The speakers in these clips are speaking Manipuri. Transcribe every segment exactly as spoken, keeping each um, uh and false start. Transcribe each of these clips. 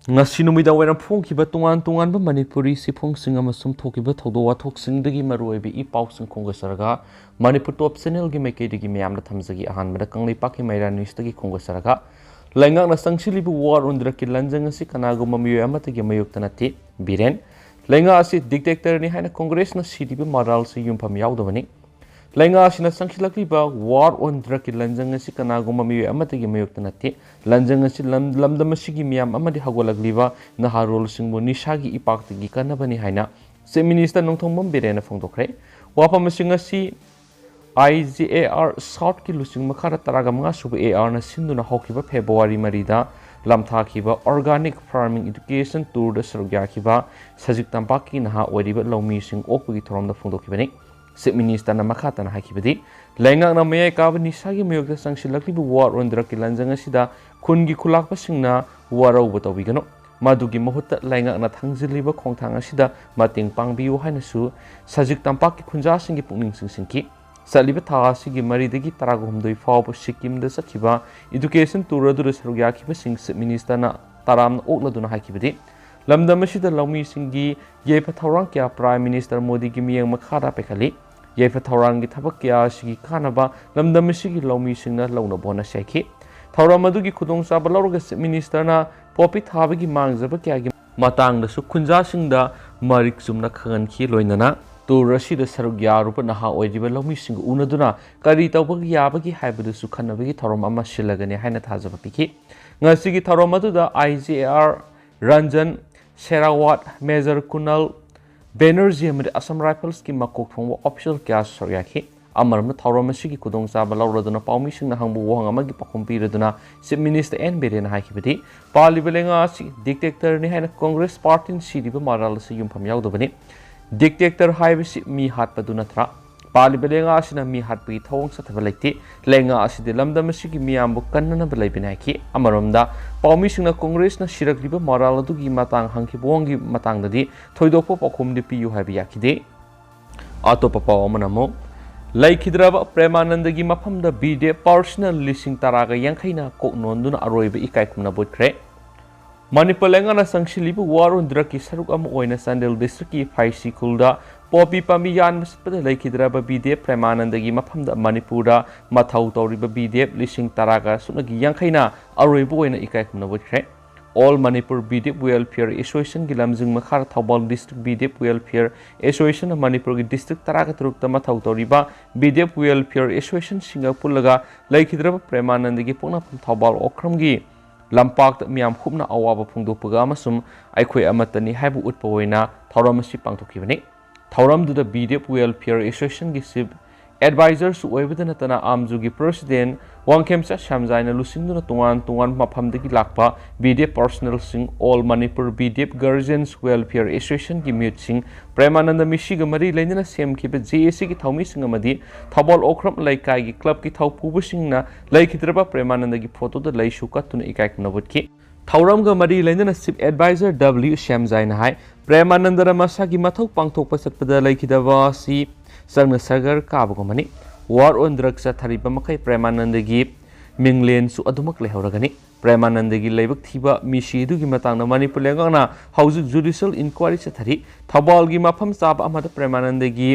ꯉꯁꯤ ꯅꯨꯃꯤꯗꯥꯡ ꯋꯥꯏꯔꯝ ꯐꯣꯡꯈꯤꯕ ꯇꯣꯉꯥꯟ ꯇꯣꯉꯥꯟꯕ ꯃꯅꯤꯄꯨꯔꯤ ꯁꯤꯐꯣꯡꯁꯤꯡ ꯑꯃꯁꯨꯡ ꯊꯣꯛꯈꯤꯕ ꯊꯧꯗꯣꯛ ꯋꯥꯊꯣꯛꯁꯤꯡꯗꯒꯤ ꯃꯔꯨꯑꯣꯏꯕ ꯏ ꯄꯥꯎꯁꯤꯡ ꯈꯣꯝꯒꯠꯆꯔꯒ ꯃꯅꯤꯄꯨꯔ ꯇꯣꯞ ꯆꯦꯅꯦꯜꯒꯤ ꯃꯥꯏꯀꯩꯗꯒꯤ ꯃꯌꯥꯝꯗ ꯊꯝꯖꯒꯦ꯫ ꯑꯍꯥꯟꯕꯗ ꯀꯪꯂꯩꯄꯥꯛꯀꯤ ꯃꯩꯔꯥ ꯅ꯭ꯌꯨꯁꯇꯒꯤ ꯈꯣꯝꯒꯠꯆꯔꯒ, ꯂꯩꯉꯥꯛꯅ ꯆꯪꯁꯤꯜꯂꯤꯕ ꯋꯥꯔ ꯑꯣꯟꯗ꯭ꯔꯛꯀꯤ ꯂꯟꯖꯪ ꯑꯁꯤ ꯀꯅꯥꯒꯨꯝꯕ ꯃꯤꯑꯣꯏ ꯑꯃꯠꯇꯒꯤ ꯃꯥꯌꯣꯛꯇ ꯅꯠꯇꯦ꯫ ꯕꯤꯔꯦꯟ, ꯂꯩꯉꯥꯛ ꯑꯁꯤ ꯗꯤꯛꯇꯦꯛꯇꯔꯅꯤ ꯍꯥꯏꯅ ꯀꯣꯡꯒ꯭ꯔꯦꯁꯅ ꯁꯤꯔꯤꯕ ꯃꯔꯥꯜꯁꯤ ꯌꯨꯝꯐꯝ ꯌꯥꯎꯗꯕꯅꯤ꯫ ꯂꯩꯉꯥꯛ ꯑꯁꯤꯅ ꯆꯪꯁꯤꯜꯂꯛꯂꯤꯕ ꯋꯥꯔ ꯑꯣꯟ ꯗ꯭ꯔꯒꯀꯤ ꯂꯟꯖꯪ ꯑꯁꯤ ꯀꯅꯥꯒꯨꯝꯕ ꯃꯤꯑꯣꯏ ꯑꯃꯠꯇꯒꯤ ꯃꯥꯌꯣꯛꯇ ꯅꯠꯇꯦ꯫ ꯂꯟꯖꯪ ꯑꯁꯤ ꯂꯝ-, ꯂꯝꯗꯝ ꯑꯁꯤꯒꯤ ꯃꯤꯌꯥꯝ ꯑꯃꯗꯤ ꯍꯧꯒꯠꯂꯛꯂꯤꯕ ꯅꯍꯥꯔꯣꯜꯁꯤꯡꯕꯨ ꯅꯤꯁꯥꯒꯤ ꯏꯄꯥꯛꯇꯒꯤ ꯀꯟꯅꯕꯅꯤ ꯍꯥꯏꯅ ꯆꯤꯐ ꯃꯤꯅꯤꯁꯇꯔ ꯅꯣꯡꯊꯣꯝꯕꯝ ꯕꯤꯔꯦꯟꯅ ꯐꯣꯡꯗꯣꯛꯈ꯭ꯔꯦ꯫ ꯋꯥꯐꯝ ꯑꯁꯤꯡ ꯑꯁꯤ ꯑꯥꯏ ꯖꯤ ꯑꯦ ꯑꯥꯔ ꯁꯥꯎꯠꯀꯤ ꯂꯨꯆꯤꯡ ꯃꯈꯥꯗ ꯇꯔꯥꯒ ꯃꯉꯥ ꯁꯨꯕ ꯑꯦ ꯑꯥꯔꯅ ꯁꯤꯟꯗꯨꯅ ꯍꯧꯈꯤꯕ ꯐꯦꯕ꯭ꯔꯨꯋꯥꯔꯤ ꯃꯔꯤꯗ ꯂꯝꯊꯥꯈꯤꯕ ꯑꯣꯔꯒꯥꯅꯤꯛ ꯐꯥꯔꯃꯤꯡ ꯏꯗꯨꯀꯦꯁꯟ ꯇꯨꯔꯗ ꯁꯔꯨꯛ ꯌꯥꯈꯤꯕ ꯁꯖꯤꯛ ꯇꯝꯄꯥꯛꯀꯤ ꯅꯍꯥ ꯑꯣꯏꯔꯤꯕ ꯂꯧꯃꯤꯁꯤꯡ ꯑꯣꯛꯄꯒꯤ ꯊꯧꯔꯝꯗ ꯐꯣꯡꯗꯣꯛꯈꯤꯕꯅꯤ꯫ ꯆꯤꯐ ꯃꯤꯅꯤꯁꯇꯔꯅ ꯃꯈꯥ ꯇꯥꯅ ꯍꯥꯏꯈꯤꯕꯗꯤ, ꯂꯩꯉꯥꯛꯅ ꯃꯌꯥꯏ ꯀꯥꯕ ꯅꯤꯁꯥꯒꯤ ꯃꯥꯌꯣꯛꯇ ꯆꯪꯁꯤꯜꯂꯛꯂꯤꯕ ꯋꯥꯔ ꯑꯣꯟ ꯗ꯭ꯔꯒꯀꯤ ꯂꯟꯖꯪ ꯑꯁꯤꯗ ꯈꯨꯟꯒꯤ ꯈꯨꯂꯥꯛꯄꯁꯤꯡꯅ ꯋꯥꯔꯧꯕ ꯇꯧꯕꯤꯒꯅꯨ꯫ ꯃꯗꯨꯒꯤ ꯃꯍꯨꯠꯇ ꯂꯩꯉꯥꯛꯅ ꯊꯥꯡꯖꯤꯜꯂꯤꯕ ꯈꯣꯡꯊꯥꯡ ꯑꯁꯤꯗ ꯃꯇꯦꯡ ꯄꯥꯡꯕꯤꯌꯨ ꯍꯥꯏꯅꯁꯨ ꯁꯖꯤꯛ ꯇꯝꯄꯥꯛꯀꯤ ꯈꯨꯟꯖꯥꯁꯤꯡꯒꯤ ꯄꯨꯛꯅꯤꯡ ꯆꯤꯡꯁꯤꯟꯈꯤ꯫ ꯆꯠꯂꯤꯕ ꯊꯥ ꯑꯁꯤꯒꯤ ꯃꯔꯤꯗꯒꯤ ꯇꯔꯥꯍꯨꯝꯗꯣꯏ ꯐꯥꯎꯕ ꯁꯤꯛꯀꯤꯝꯗ ꯆꯠꯈꯤꯕ ꯏꯗꯨꯀꯦꯁꯟ ꯇꯨꯔ ꯑꯗꯨꯗ ꯁꯔꯨꯛ ꯌꯥꯈꯤꯕꯁꯤꯡ ꯆꯤꯐ ꯃꯤꯅꯤꯁꯇꯔꯅ ꯇꯔꯥꯝꯅ ꯑꯣꯛꯂꯗꯨꯅ ꯍꯥꯏꯈꯤꯕꯗꯤ, ꯂꯝꯗꯝ ꯑꯁꯤꯗ ꯂꯧꯃꯤꯁꯤꯡꯒꯤ ꯌꯥꯏꯐ ꯊꯧꯔꯥꯡ ꯀꯌꯥ ꯄ꯭ꯔꯥꯏꯝ ꯃꯤꯅꯤꯁꯇꯔ ꯃꯣꯗꯤꯒꯤ ꯃꯤꯠꯌꯦꯡ ꯃꯈꯥꯗ ꯄꯥꯏꯈꯠꯂꯤ꯫ ꯌꯥꯏꯐ ꯊꯧꯔꯥꯡꯒꯤ ꯊꯕꯛ ꯀꯌꯥ ꯑꯁꯤꯒꯤ ꯀꯥꯟꯅꯕ ꯂꯝꯗꯝ ꯑꯁꯤꯒꯤ ꯂꯧꯃꯤꯁꯤꯡꯅ ꯂꯧꯅꯕ ꯍꯣꯠꯅꯁꯤ ꯍꯥꯏꯈꯤ꯫ ꯊꯧꯔꯝ ꯑꯗꯨꯒꯤ ꯈꯨꯗꯣꯡꯆꯥꯕ ꯂꯧꯔꯒ ꯆꯤꯐ ꯃꯤꯅꯤꯁꯇꯔꯅ ꯄꯣꯄꯤ ꯊꯥꯕꯒꯤ ꯃꯥꯡꯖꯕ ꯀꯌꯥꯒꯤ ꯃꯇꯥꯡꯗꯁꯨ ꯈꯨꯟꯖꯥꯁꯤꯡꯗ ꯃꯔꯤꯛ ꯆꯨꯝꯅ ꯈꯪꯍꯟꯈꯤ꯫ ꯂꯣꯏꯅꯅ ꯇꯨꯔ ꯑꯁꯤꯗ ꯁꯔꯨꯛ ꯌꯥꯔꯨꯕ ꯅꯍꯥ ꯑꯣꯏꯔꯤꯕ ꯂꯧꯃꯤꯁꯤꯡꯒ ꯎꯅꯗꯨꯅ ꯀꯔꯤ ꯇꯧꯕ ꯌꯥꯕꯒꯦ ꯍꯥꯏꯕꯗꯨꯁꯨ ꯈꯟꯅꯕꯒꯤ ꯊꯧꯔꯝ ꯑꯃ ꯁꯤꯜꯂꯒꯅꯤ ꯍꯥꯏꯅ ꯊꯥꯖꯕ ꯄꯤꯈꯤ꯫ ꯉꯁꯤꯒꯤ ꯊꯧꯔꯝ ꯑꯗꯨꯗ I G A R Ranjan Sherawat, major Kunal Banerjee ꯑꯃꯗꯤ ꯑꯁꯥꯝ ꯔꯥꯏꯐꯜꯁꯀꯤ ꯃꯀꯣꯛ ꯊꯣꯡꯕ ꯑꯣꯐꯤꯁꯤꯌꯦꯜ ꯀꯌꯥꯁꯨ ꯁꯔꯨꯛ ꯌꯥꯈꯤ꯫ ꯑꯃꯔꯣꯝꯗ ꯊꯧꯔꯝ ꯑꯁꯤꯒꯤ ꯈꯨꯗꯣꯡꯆꯥꯕ ꯂꯧꯔꯗꯨꯅ ꯄꯥꯎꯃꯤꯁꯤꯡꯅ ꯍꯪꯕ ꯋꯥꯍꯪ ꯑꯃꯒꯤ ꯄꯥꯎꯈꯨꯝ ꯄꯤꯔꯗꯨꯅ ꯆꯤꯐ ꯃꯤꯅꯤꯁꯇꯔ ꯑꯦꯟ ꯕꯤꯔꯦꯟꯅ ꯍꯥꯏꯈꯤꯕꯗꯤ, ꯄꯥꯜꯂꯤꯕ ꯂꯩꯉꯥꯛ ꯑꯁꯤ ꯗꯤꯛꯇꯦꯛꯇꯔꯅꯤ ꯍꯥꯏꯅ ꯀꯣꯡꯒ꯭ꯔꯦꯁ ꯄꯥꯔꯇꯤꯅ ꯁꯤꯔꯤꯕ ꯃꯔꯥꯜ ꯑꯁꯤ ꯌꯨꯝꯐꯝ ꯌꯥꯎꯗꯕꯅꯤ꯫ ꯗꯤꯛꯇꯦꯛꯇꯔ ꯍꯥꯏꯕꯁꯤ ꯃꯤ ꯍꯥꯠꯄꯗꯨ ꯅꯠꯇ꯭ꯔꯥ? ꯄꯥꯜꯂꯤꯕ ꯂꯩꯉꯥꯛ ꯑꯁꯤꯅ ꯃꯤ ꯍꯥꯠꯄꯒꯤ ꯊꯧꯑꯣꯡ ꯆꯠꯊꯕ ꯂꯩꯇꯦ꯫ ꯂꯩꯉꯥꯛ ꯑꯁꯤꯗꯤ ꯂꯝꯗꯝ ꯑꯁꯤꯒꯤ ꯃꯤꯌꯥꯝꯕꯨ ꯀꯟꯅꯅꯕ ꯂꯩꯕꯅꯤ ꯍꯥꯏꯈꯤ꯫ ꯑꯃꯔꯣꯝꯗ ꯄꯥꯎꯃꯤꯁꯤꯡꯅ ꯀꯣꯡꯒ꯭ꯔꯦꯁꯅ ꯁꯤꯔꯛꯂꯤꯕ ꯃꯔꯥꯜ ꯑꯗꯨꯒꯤ ꯃꯇꯥꯡ ꯍꯪꯈꯤꯕ ꯋꯥꯍꯪꯒꯤ ꯃꯇꯥꯡꯗꯗꯤ ꯊꯣꯏꯗꯣꯛꯄ ꯄꯥꯎꯈꯨꯝꯗꯤ ꯄꯤꯌꯨ ꯍꯥꯏꯕ ꯌꯥꯈꯤꯗꯦ꯫ ꯑꯇꯣꯞꯄ ꯄꯥꯎ ꯑꯃꯅ ꯑꯃꯨꯛ, ꯂꯩꯈꯤꯗ꯭ꯔꯕ ꯄ꯭ꯔꯦꯃꯥꯅꯟꯗꯒꯤ ꯃꯐꯝꯗ ꯕꯤ ꯗꯤ ꯑꯦꯐ ꯄꯥꯔꯁꯅꯦꯜ ꯂꯤꯁꯤꯡ ꯇꯔꯥꯒ ꯌꯥꯡꯈꯩꯅ ꯀꯣꯛ ꯅꯣꯟꯗꯨꯅ ꯑꯔꯣꯏꯕ ꯏꯀꯥꯏ ꯈꯨꯝꯅꯕ ꯎꯠꯈ꯭ꯔꯦ꯫ ꯃꯅꯤꯄꯨꯔ ꯂꯩꯉꯥꯛꯅ ꯆꯪꯁꯤꯜꯂꯤꯕ ꯋꯥꯔ ꯑꯣꯟꯗ꯭ꯔꯛꯀꯤ ꯁꯔꯨꯛ ꯑꯃ ꯑꯣꯏꯅ ꯆꯥꯟꯗꯦꯜ ꯗꯤꯁꯇ꯭ꯔꯤꯛꯀꯤ ꯐꯥꯏꯁꯤ ꯈꯨꯜꯗ ꯄꯣꯄꯤ ꯄꯥꯝꯕꯤ ꯌꯥꯟꯕ ꯆꯠꯄꯗ ꯂꯩꯈꯤꯗ꯭ꯔꯕ ꯕꯤ ꯗꯤ ꯑꯦꯐ ꯄ꯭ꯔꯦꯃꯥꯅꯟꯗꯒꯤ ꯃꯐꯝꯗ ꯃꯅꯤꯄꯨꯔꯗ ꯃꯊꯧ ꯇꯧꯔꯤꯕ ꯕꯤ ꯗꯤ ꯑꯦꯐ ꯂꯤꯁꯤꯡ ꯇꯔꯥꯒ ꯁꯨꯞꯅꯒꯤ ꯌꯥꯡꯈꯩꯅ ꯑꯔꯣꯏꯕ ꯑꯣꯏꯅ ꯏꯀꯥꯏ ꯈꯨꯝꯅꯕ ꯎꯠꯈ꯭ꯔꯦ꯫ All Manipur B D F welfare ꯑꯦꯁꯣꯁꯤꯌꯦꯁꯟꯒꯤ ꯂꯝꯖꯤꯡ ꯃꯈꯥꯗ Thoubal district B D F welfare ꯑꯦꯁꯣꯁꯤꯌꯦꯁꯟꯅ ꯃꯅꯤꯄꯨꯔꯒꯤ ꯗꯤꯁꯇ꯭ꯔꯤꯛ ꯇꯔꯥꯒ ꯇꯔꯨꯛꯇ ꯃꯊꯧ ꯇꯧꯔꯤꯕ ꯕꯤ ꯗꯤ ꯑꯦꯐ ꯋꯦꯜꯐꯤꯌꯔ ꯑꯦꯁꯣꯁꯤꯌꯦꯁꯟꯁꯤꯡꯒ ꯄꯨꯜꯂꯒ ꯂꯩꯈꯤꯗ꯭ꯔꯕ ꯄ꯭ꯔꯦꯃꯥꯅꯟꯗꯒꯤ ꯄꯣꯛꯅꯐꯝ ꯊꯧꯕꯥꯜ ꯑꯣꯀ꯭ꯔꯝꯒꯤ ꯂꯝꯄꯥꯛꯇ ꯃꯤꯌꯥꯝ ꯍꯨꯞꯅ ꯑꯋꯥꯕ ꯐꯣꯡꯗꯣꯛꯄꯒ ꯑꯃꯁꯨꯡ ꯑꯩꯈꯣꯏ ꯑꯃꯠꯇꯅꯤ ꯍꯥꯏꯕ ꯎꯠꯄ ꯑꯣꯏꯅ ꯊꯧꯔꯝ ꯑꯁꯤ ꯄꯥꯡꯊꯣꯛꯈꯤꯕꯅꯤ꯫ ꯊꯧꯔꯝꯗꯨꯗ ꯕꯤ ꯗꯤ ꯑꯦꯐ ꯋꯦꯜꯐꯤꯌꯔ ꯑꯦꯁꯣꯁꯤꯌꯦꯁꯟꯒꯤ ꯆꯤꯐ ꯑꯦꯗꯚꯥꯏꯖꯔꯁꯨ ꯑꯣꯏꯕꯇ ꯅꯠꯇꯅ ꯑꯥꯝꯖꯨꯒꯤ ꯄ꯭ꯔꯦꯁꯤꯗꯦꯟ ꯋꯥꯡꯈꯦꯝꯆꯥ ꯁ꯭ꯌꯥꯝꯖꯥꯏꯅ ꯂꯨꯆꯤꯡꯗꯨꯅ ꯇꯣꯉꯥꯟ ꯇꯣꯉꯥꯟꯕ ꯃꯐꯝꯗꯒꯤ ꯂꯥꯛꯄ ꯕꯤ ꯗꯤ ꯑꯦꯐ ꯄꯥꯔꯁꯣꯅꯦꯜꯁꯤꯡ, all Manipur B D F guardians welfare ꯑꯦꯁꯣꯁꯤꯌꯦꯁꯟꯒꯤ ꯃꯤꯍꯨꯠꯁꯤꯡ, ꯄ꯭ꯔꯦꯃꯥꯅꯟꯗ ꯃꯤꯁꯤꯒ ꯃꯔꯤ ꯂꯩꯅꯅ ꯁꯦꯝꯈꯤꯕ ꯖꯦ ꯑꯦ ꯁꯤꯒꯤ ꯊꯧꯃꯤꯁꯤꯡ ꯑꯃꯗꯤ ꯊꯧꯕꯥꯜ ꯑꯣꯀ꯭ꯔꯝ ꯂꯩꯀꯥꯏꯒꯤ ꯀ꯭ꯂꯕꯀꯤ ꯊꯧꯄꯨꯕꯁꯤꯡꯅ ꯂꯩꯈꯤꯗ꯭ꯔꯕ ꯄ꯭ꯔꯦꯃꯥꯅꯟꯗꯒꯤ ꯐꯣꯇꯣꯗ ꯂꯩꯁꯨ ꯀꯠꯇꯨꯅ ꯏꯀꯥꯏ ꯈꯨꯝꯅꯕ ꯎꯠꯈꯤ꯫ ꯊꯧꯔꯝꯒ ꯃꯔꯤ ꯂꯩꯅꯅ ꯆꯤꯐ ꯑꯦꯗꯚꯥꯏꯖꯔ ꯗꯕ꯭ꯂꯤꯌꯨ ꯁ꯭ꯌꯥꯝꯖꯥꯏꯅ ꯍꯥꯏ, ꯄ꯭ꯔꯦꯃꯥꯅꯟꯗꯅ ꯃꯁꯥꯒꯤ ꯃꯊꯧ ꯄꯥꯡꯊꯣꯛꯄ ꯆꯠꯄꯗ ꯂꯩꯈꯤꯗꯕ ꯑꯁꯤ ꯆꯪꯅ ꯁꯔꯒꯔ ꯀꯥꯕꯒꯨꯝꯕꯅꯤ꯫ ꯋꯥꯔ ꯑꯣꯟ ꯗ꯭ꯔꯒ ꯆꯠꯊꯔꯤꯕ ꯃꯈꯩ ꯄ꯭ꯔꯦꯃꯥꯅꯟꯗꯒꯤ ꯃꯤꯡꯂꯦꯟꯁꯨ ꯑꯗꯨꯃꯛ ꯂꯩꯍꯧꯔꯒꯅꯤ꯫ ꯄ꯭ꯔꯦꯃꯥꯅꯟꯗꯒꯤ ꯂꯥꯏꯕꯛ ꯊꯤꯕ ꯃꯤꯁꯤ ꯑꯗꯨꯒꯤ ꯃꯇꯥꯡꯗ ꯃꯅꯤꯄꯨꯔ ꯂꯩꯉꯥꯛꯅ ꯍꯧꯖꯤꯛ ꯖꯨꯗꯤꯁꯤꯌꯦꯜ ꯏꯟꯀ꯭ꯋꯥꯏꯔꯤ ꯆꯠꯊꯔꯤ꯫ ꯊꯧꯕꯥꯜꯒꯤ ꯃꯐꯝ ꯆꯥꯕ ꯑꯃꯗ ꯄ꯭ꯔꯦꯃꯥꯅꯟꯗꯒꯤ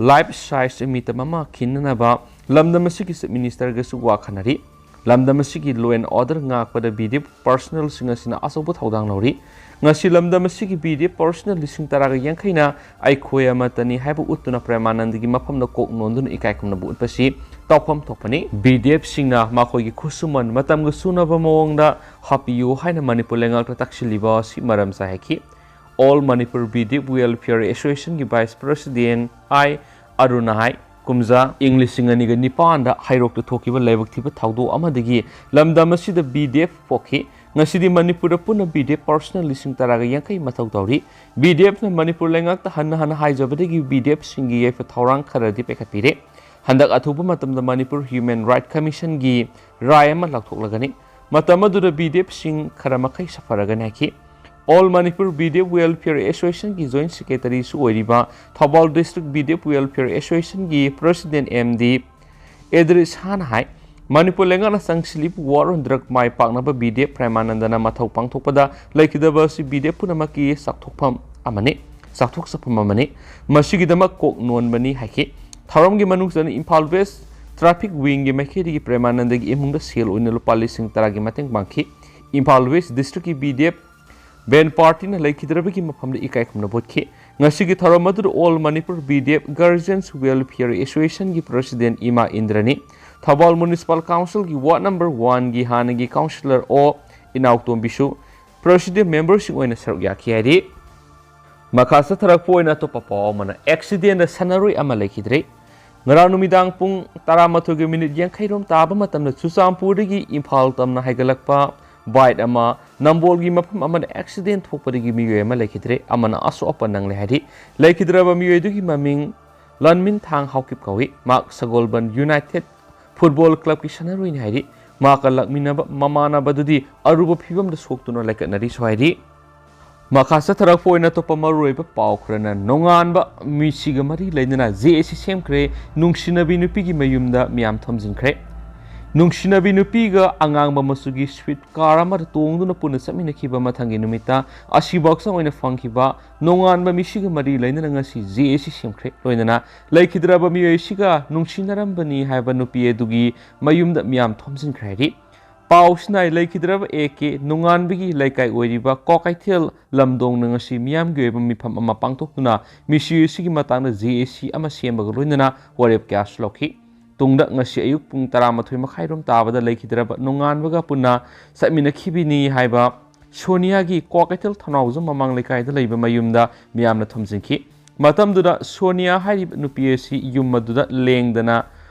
ꯂꯥꯏꯐ ꯁꯥꯏꯖ ꯃꯤꯇꯝ ꯑꯃ ꯈꯤꯟꯅꯅꯕ ꯂꯝꯗꯝ ꯑꯁꯤꯒꯤ ꯆꯤꯐ ꯃꯤꯅꯤꯁꯇꯔꯒꯁꯨ ꯋꯥ ꯈꯟꯅꯔꯤ꯫ ꯂꯝꯗꯝ ꯑꯁꯤꯒꯤ ꯂꯣ ꯑꯦꯟ ꯑꯣꯔꯗꯔ ꯉꯥꯛꯄꯗ ꯕꯤ ꯗꯤ ꯑꯦꯐ ꯄꯥꯔꯁꯣꯅꯦꯜꯁꯤꯡ ꯑꯁꯤꯅ ꯑꯆꯧꯕ ꯊꯧꯗꯥꯡ ꯂꯧꯔꯤ꯫ ꯉꯁꯤ ꯂꯝꯗꯝ ꯑꯁꯤꯒꯤ ꯕꯤ ꯗꯤ ꯑꯦꯐ ꯄꯥꯔꯁꯣꯅꯦꯜ ꯂꯤꯁꯤꯡ ꯇꯔꯥꯒ ꯌꯥꯡꯈꯩꯅ ꯑꯩꯈꯣꯏ ꯑꯃꯠꯇꯅꯤ ꯍꯥꯏꯕ ꯎꯠꯇꯨꯅ ꯄ꯭ꯔꯦꯃꯥꯅꯟꯗꯒꯤ ꯃꯐꯝꯗ ꯀꯣꯛ ꯅꯣꯟꯗꯨꯅ ꯏꯀꯥꯏ ꯈꯨꯝꯅꯕ ꯎꯠꯄꯁꯤ ꯇꯧꯐꯝ ꯊꯣꯛꯄꯅꯤ꯫ ꯕꯤ ꯗꯤ ꯑꯦꯐꯁꯤꯡꯅ ꯃꯈꯣꯏꯒꯤ ꯈꯨꯠꯁꯨꯃꯟ ꯃꯇꯝꯒ ꯆꯨꯅꯕ ꯃꯑꯣꯡꯗ ꯍꯥꯞꯄꯤꯌꯨ ꯍꯥꯏꯅ ꯃꯅꯤꯄꯨꯔ ꯂꯩꯉꯥꯛꯇ ꯇꯛꯁꯤꯜꯂꯤꯕ ꯑꯁꯤ ꯃꯔꯝ ꯆꯥꯏ ꯍꯥꯏꯈꯤ꯫ All Manipur B D F welfare ꯑꯦꯁꯣꯁꯤꯌꯦꯁꯟꯒꯤ ꯚꯥꯏꯁ ꯄ꯭ꯔꯦꯁꯤꯗꯦꯟ ꯑꯥꯏ ꯑꯔꯨꯅ ꯍꯥꯏ, ꯀꯨꯝꯖꯥ ꯏꯪ ꯂꯤꯁꯤꯡ ꯑꯅꯤꯒ ꯅꯤꯄꯥꯟꯗ ꯍꯩꯔꯣꯛꯇ ꯊꯣꯛꯈꯤꯕ ꯂꯥꯏꯕꯛ ꯊꯤꯕ ꯊꯧꯗꯣꯛ ꯑꯃꯗꯒꯤ ꯂꯝꯗꯝ ꯑꯁꯤꯗ ꯕꯤ ꯗꯤ ꯑꯦꯐ ꯄꯣꯛꯈꯤ꯫ ꯉꯁꯤꯗꯤ ꯃꯅꯤꯄꯨꯔꯗ ꯄꯨꯟꯅ ꯕꯤ ꯗꯤ ꯑꯦꯐ ꯄꯥꯔꯁꯣꯅꯦꯜ ꯂꯤꯁꯤꯡ ꯇꯔꯥꯒ ꯌꯥꯡꯈꯩ ꯃꯊꯧ ꯇꯧꯔꯤ꯫ ꯕꯤ ꯗꯤ ꯑꯦꯐꯅ ꯃꯅꯤꯄꯨꯔ ꯂꯩꯉꯥꯛꯇ ꯍꯟꯅ ꯍꯟꯅ ꯍꯥꯏꯖꯕꯗꯒꯤ ꯕꯤ ꯗꯤ ꯑꯦꯐꯁꯤꯡꯒꯤ ꯌꯥꯏꯐ ꯊꯧꯔꯥꯡ ꯈꯔꯗꯤ ꯄꯥꯏꯈꯠꯄꯤꯔꯦ꯫ ꯍꯟꯗꯛ ꯑꯊꯨꯕ ꯃꯇꯝꯗ ꯃꯅꯤꯄꯨꯔ ꯍ꯭ꯌꯨꯃꯦꯟ ꯔꯥꯏꯠ ꯀꯃꯤꯁꯟꯒꯤ ꯔꯥꯏ ꯑꯃ ꯂꯥꯎꯊꯣꯛꯂꯒꯅꯤ꯫ ꯃꯇꯝ ꯑꯗꯨꯗ ꯕꯤ ꯗꯤ ꯑꯦꯐꯁꯤꯡ ꯈꯔ ꯃꯈꯩ ꯁꯥꯐꯔꯒꯅꯤ ꯍꯥꯏꯈꯤ꯫ All Manipur B D F welfare ꯑꯦꯁꯣꯁꯤꯌꯦꯁꯟꯒꯤ ꯖꯣꯏꯟꯠ ꯁꯦꯀ꯭ꯔꯦꯇꯔꯤꯁꯨ ꯑꯣꯏꯔꯤꯕ Thoubal district B D F welfare ꯑꯦꯁꯣꯁꯤꯌꯦꯁꯟꯒꯤ president M D Idris Khan ꯍꯥꯏ, ꯃꯅꯤꯄꯨꯔ ꯂꯩꯉꯥꯛꯅ ꯆꯪꯁꯤꯜꯂꯤꯕ war on drug my ꯄꯥꯛꯅꯕ B D F ꯄ꯭ꯔꯦꯃꯥꯅꯟꯗꯅ ꯃꯊꯧ ꯄꯥꯡꯊꯣꯛꯄꯗ ꯂꯩꯈꯤꯗꯕ ꯑꯁꯤ B D F ꯄꯨꯝꯅꯃꯛꯀꯤ ꯆꯥꯎꯊꯣꯛꯐꯝ ꯑꯃꯅꯤ, ꯆꯥꯎꯊꯣꯛꯆꯐꯝ ꯑꯃꯅꯤ꯫ ꯃꯁꯤꯒꯤꯗꯃꯛ ꯀꯣꯛ ꯅꯣꯟꯕꯅꯤ ꯍꯥꯏꯈꯤ꯫ ꯊꯧꯔꯝꯒꯤ ꯃꯅꯨꯡ ꯆꯟꯅ ꯏꯝꯐꯥꯜ West Traffic Wingꯒꯤ ꯃꯥꯏꯀꯩꯗꯒꯤ ꯄ꯭ꯔꯦꯃꯥꯅꯟꯗꯒꯤ ꯏꯃꯨꯡꯗ ꯁꯦꯜ ꯑꯣꯏꯅ ꯂꯨꯄꯥ ꯂꯤꯁꯤꯡ ꯇꯔꯥꯒꯤ ꯃꯇꯦꯡ ꯄꯥꯡꯈꯤ꯫ Imphal West Districtꯀꯤ B D F band partyꯅ ꯂꯩꯈꯤꯗ꯭ꯔꯕꯒꯤ ꯃꯐꯝꯗ ꯏꯀꯥꯏ ꯈꯨꯝꯅꯕ ꯎꯠꯈꯤ꯫ ꯉꯁꯤꯒꯤ ꯊꯧꯔꯝ ꯑꯗꯨꯗ All Manipur B D F Guardians Welfare Associationꯒꯤ President ꯏꯃꯥ ꯏꯟꯗ꯭ꯔꯅꯤ, ꯊꯧꯕꯥꯜ Municipal Councilꯒꯤ Ward number oneꯒꯤ ꯍꯥꯟꯅꯒꯤ councillor ꯑꯣ ꯏꯅꯥꯎꯇꯣꯝꯕꯤꯁꯨ President memberꯁꯤꯡ ꯑꯣꯏꯅ ꯁꯔꯨꯛ ꯌꯥꯈꯤ ꯍꯥꯏꯔꯤ꯫ ꯃꯈꯥ ꯆꯠꯊꯔꯛꯄ ꯑꯣꯏꯅ ꯑꯇꯣꯞꯄ ꯄꯥꯎ ꯑꯃꯅ, accidentꯗ ꯁꯥꯟꯅꯔꯣꯏ ꯑꯃ ꯂꯩꯈꯤꯗ꯭ꯔꯦ꯫ ꯉꯔꯥꯡ ꯅꯨꯃꯤꯗꯥꯡ ꯄꯨꯡ ꯇꯔꯥꯃꯥꯊꯣꯏꯒꯤ ꯃꯤꯅꯤꯠ ꯌꯥꯡꯈꯩ ꯔꯣꯝ ꯇꯥꯕ ꯃꯇꯝꯗ ꯆꯨꯔꯆꯥꯟꯄꯨꯔꯗꯒꯤ ꯏꯝꯐꯥꯜ ꯇꯝꯅ ꯍꯥꯏꯒꯠꯂꯛꯄ bike ꯑꯃ ꯅꯝꯕꯣꯜꯒꯤ ꯃꯐꯝ ꯑꯃꯗ accident ꯊꯣꯛꯄꯗꯒꯤ ꯃꯤꯑꯣꯏ ꯑꯃ ꯂꯩꯈꯤꯗ꯭ꯔꯦ, ꯑꯃꯅ ꯑꯁꯣꯛ ꯑꯄꯟ ꯅꯪꯂꯦ ꯍꯥꯏꯔꯤ꯫ ꯂꯩꯈꯤꯗ꯭ꯔꯕ ꯃꯤꯑꯣꯏ ꯑꯗꯨꯒꯤ ꯃꯃꯤꯡ ꯂꯟꯃꯤꯟ ꯊꯥꯡ ꯍꯥꯎꯀꯤꯞ ꯀꯧꯏ꯫ ꯃꯍꯥꯛ ꯁꯒꯣꯜꯕꯟ United Football Clubꯀꯤ ꯁꯥꯟꯅꯔꯣꯏꯅꯤ ꯍꯥꯏꯔꯤ꯫ ꯃꯍꯥꯛꯀ ꯂꯥꯛꯃꯤꯟꯅꯕ ꯃꯃꯥꯟꯅꯕꯗꯨꯗꯤ ꯑꯔꯨꯕ ꯐꯤꯕꯝꯗ ꯁꯣꯛꯇꯨꯅ ꯂꯩꯀꯠꯅꯔꯤꯁꯨ ꯍꯥꯏꯔꯤ꯫ ꯃꯈꯥ ꯆꯠꯊꯔꯛꯄ ꯑꯣꯏꯅ ꯑꯇꯣꯞꯄ ꯃꯔꯨꯑꯣꯏꯕ ꯄꯥꯎ ꯈꯔꯅ, ꯅꯣꯡꯉꯥꯟꯕ ꯃꯤꯁꯤꯒ ꯃꯔꯤ ꯂꯩꯅꯅ J A C ꯁꯦꯝꯈ꯭ꯔꯦ, ꯅꯨꯡꯁꯤꯅꯕꯤ ꯅꯨꯄꯤꯒꯤ ꯃꯌꯨꯝꯗ ꯃꯤꯌꯥꯝ ꯊꯣꯝꯖꯤꯟꯈ꯭ꯔꯦ꯫ ꯅꯨꯡꯁꯤꯅꯕꯤ ꯅꯨꯄꯤꯒ ꯑꯉꯥꯡꯕ ꯃꯆꯨꯒꯤ Swift car ꯑꯃꯗ ꯇꯣꯡꯗꯨꯅ ꯄꯨꯟꯅ ꯆꯠꯃꯤꯟꯅꯈꯤꯕ ꯃꯊꯪꯒꯤ ꯅꯨꯃꯤꯠꯇ ꯑꯁꯤꯕ ꯍꯛꯆꯥꯡ ꯑꯣꯏꯅ ꯐꯪꯈꯤꯕ ꯅꯣꯡꯉꯥꯟꯕ ꯃꯤꯁꯤꯒ ꯃꯔꯤ ꯂꯩꯅꯅ ꯉꯁꯤ J A C ꯁꯦꯝꯈ꯭ꯔꯦ꯫ ꯂꯣꯏꯅꯅ ꯂꯩꯈꯤꯗ꯭ꯔꯕ ꯃꯤꯑꯣꯏꯁꯤꯒ ꯅꯨꯡꯁꯤꯅꯔꯝꯕꯅꯤ ꯍꯥꯏꯕ ꯅꯨꯄꯤ ꯑꯗꯨꯒꯤ ꯃꯌꯨꯝꯗ ꯃꯤꯌꯥꯝ ꯊꯣꯝꯖꯤꯟꯈ꯭ꯔꯦ ꯍꯥꯏꯔꯤ꯫ ꯄꯥꯎꯁꯤꯅ ꯂꯩꯈꯤꯗ꯭ꯔꯕ A K ꯅꯣꯡꯉꯥꯟꯕꯒꯤ ꯂꯩꯀꯥꯏ ꯑꯣꯏꯔꯤꯕ ꯀ꯭ꯋꯥꯀꯩꯊꯦꯜ ꯂꯝꯗꯣꯡꯅ ꯉꯁꯤ ꯃꯤꯌꯥꯝꯒꯤ ꯑꯣꯏꯕ ꯃꯤꯐꯝ ꯑꯃ ꯄꯥꯡꯊꯣꯛꯇꯨꯅ ꯃꯤꯁꯤ ꯑꯁꯤꯒꯤ ꯃꯇꯥꯡꯗ J A C ꯑꯃ ꯁꯦꯝꯕꯒ ꯂꯣꯏꯅꯅ ꯋꯥꯔꯦꯞ ꯀꯌꯥꯁꯨ ꯂꯧꯈꯤ꯫ ꯇꯨꯡꯗ ꯉꯁꯤ ꯑꯌꯨꯛ ꯄꯨꯡ ꯇꯔꯥꯃꯥꯊꯣꯏ ꯃꯈꯥꯏꯔꯣꯝ ꯇꯥꯕꯗ ꯂꯩꯈꯤꯗ꯭ꯔꯕ ꯅꯣꯡꯉꯥꯟꯕꯒ ꯄꯨꯟꯅ ꯆꯠꯃꯤꯟꯅꯈꯤꯕꯅꯤ ꯍꯥꯏꯕ ꯁꯣꯅꯤꯌꯥꯒꯤ ꯀ꯭ꯋꯥꯀꯩꯊꯦꯜ ꯊꯧꯅꯥꯎꯖꯝ ꯃꯃꯥꯡ ꯂꯩꯀꯥꯏꯗ ꯂꯩꯕ ꯃꯌꯨꯝꯗ ꯃꯤꯌꯥꯝꯅ ꯊꯣꯝꯖꯤꯟꯈꯤ꯫ ꯃꯇꯝꯗꯨꯗ ꯁꯣꯅꯤꯌꯥ ꯍꯥꯏꯔꯤꯕ ꯅꯨꯄꯤ ꯑꯁꯤ ꯌꯨꯝ ꯑꯗꯨꯗ ꯂꯦꯡꯗꯅ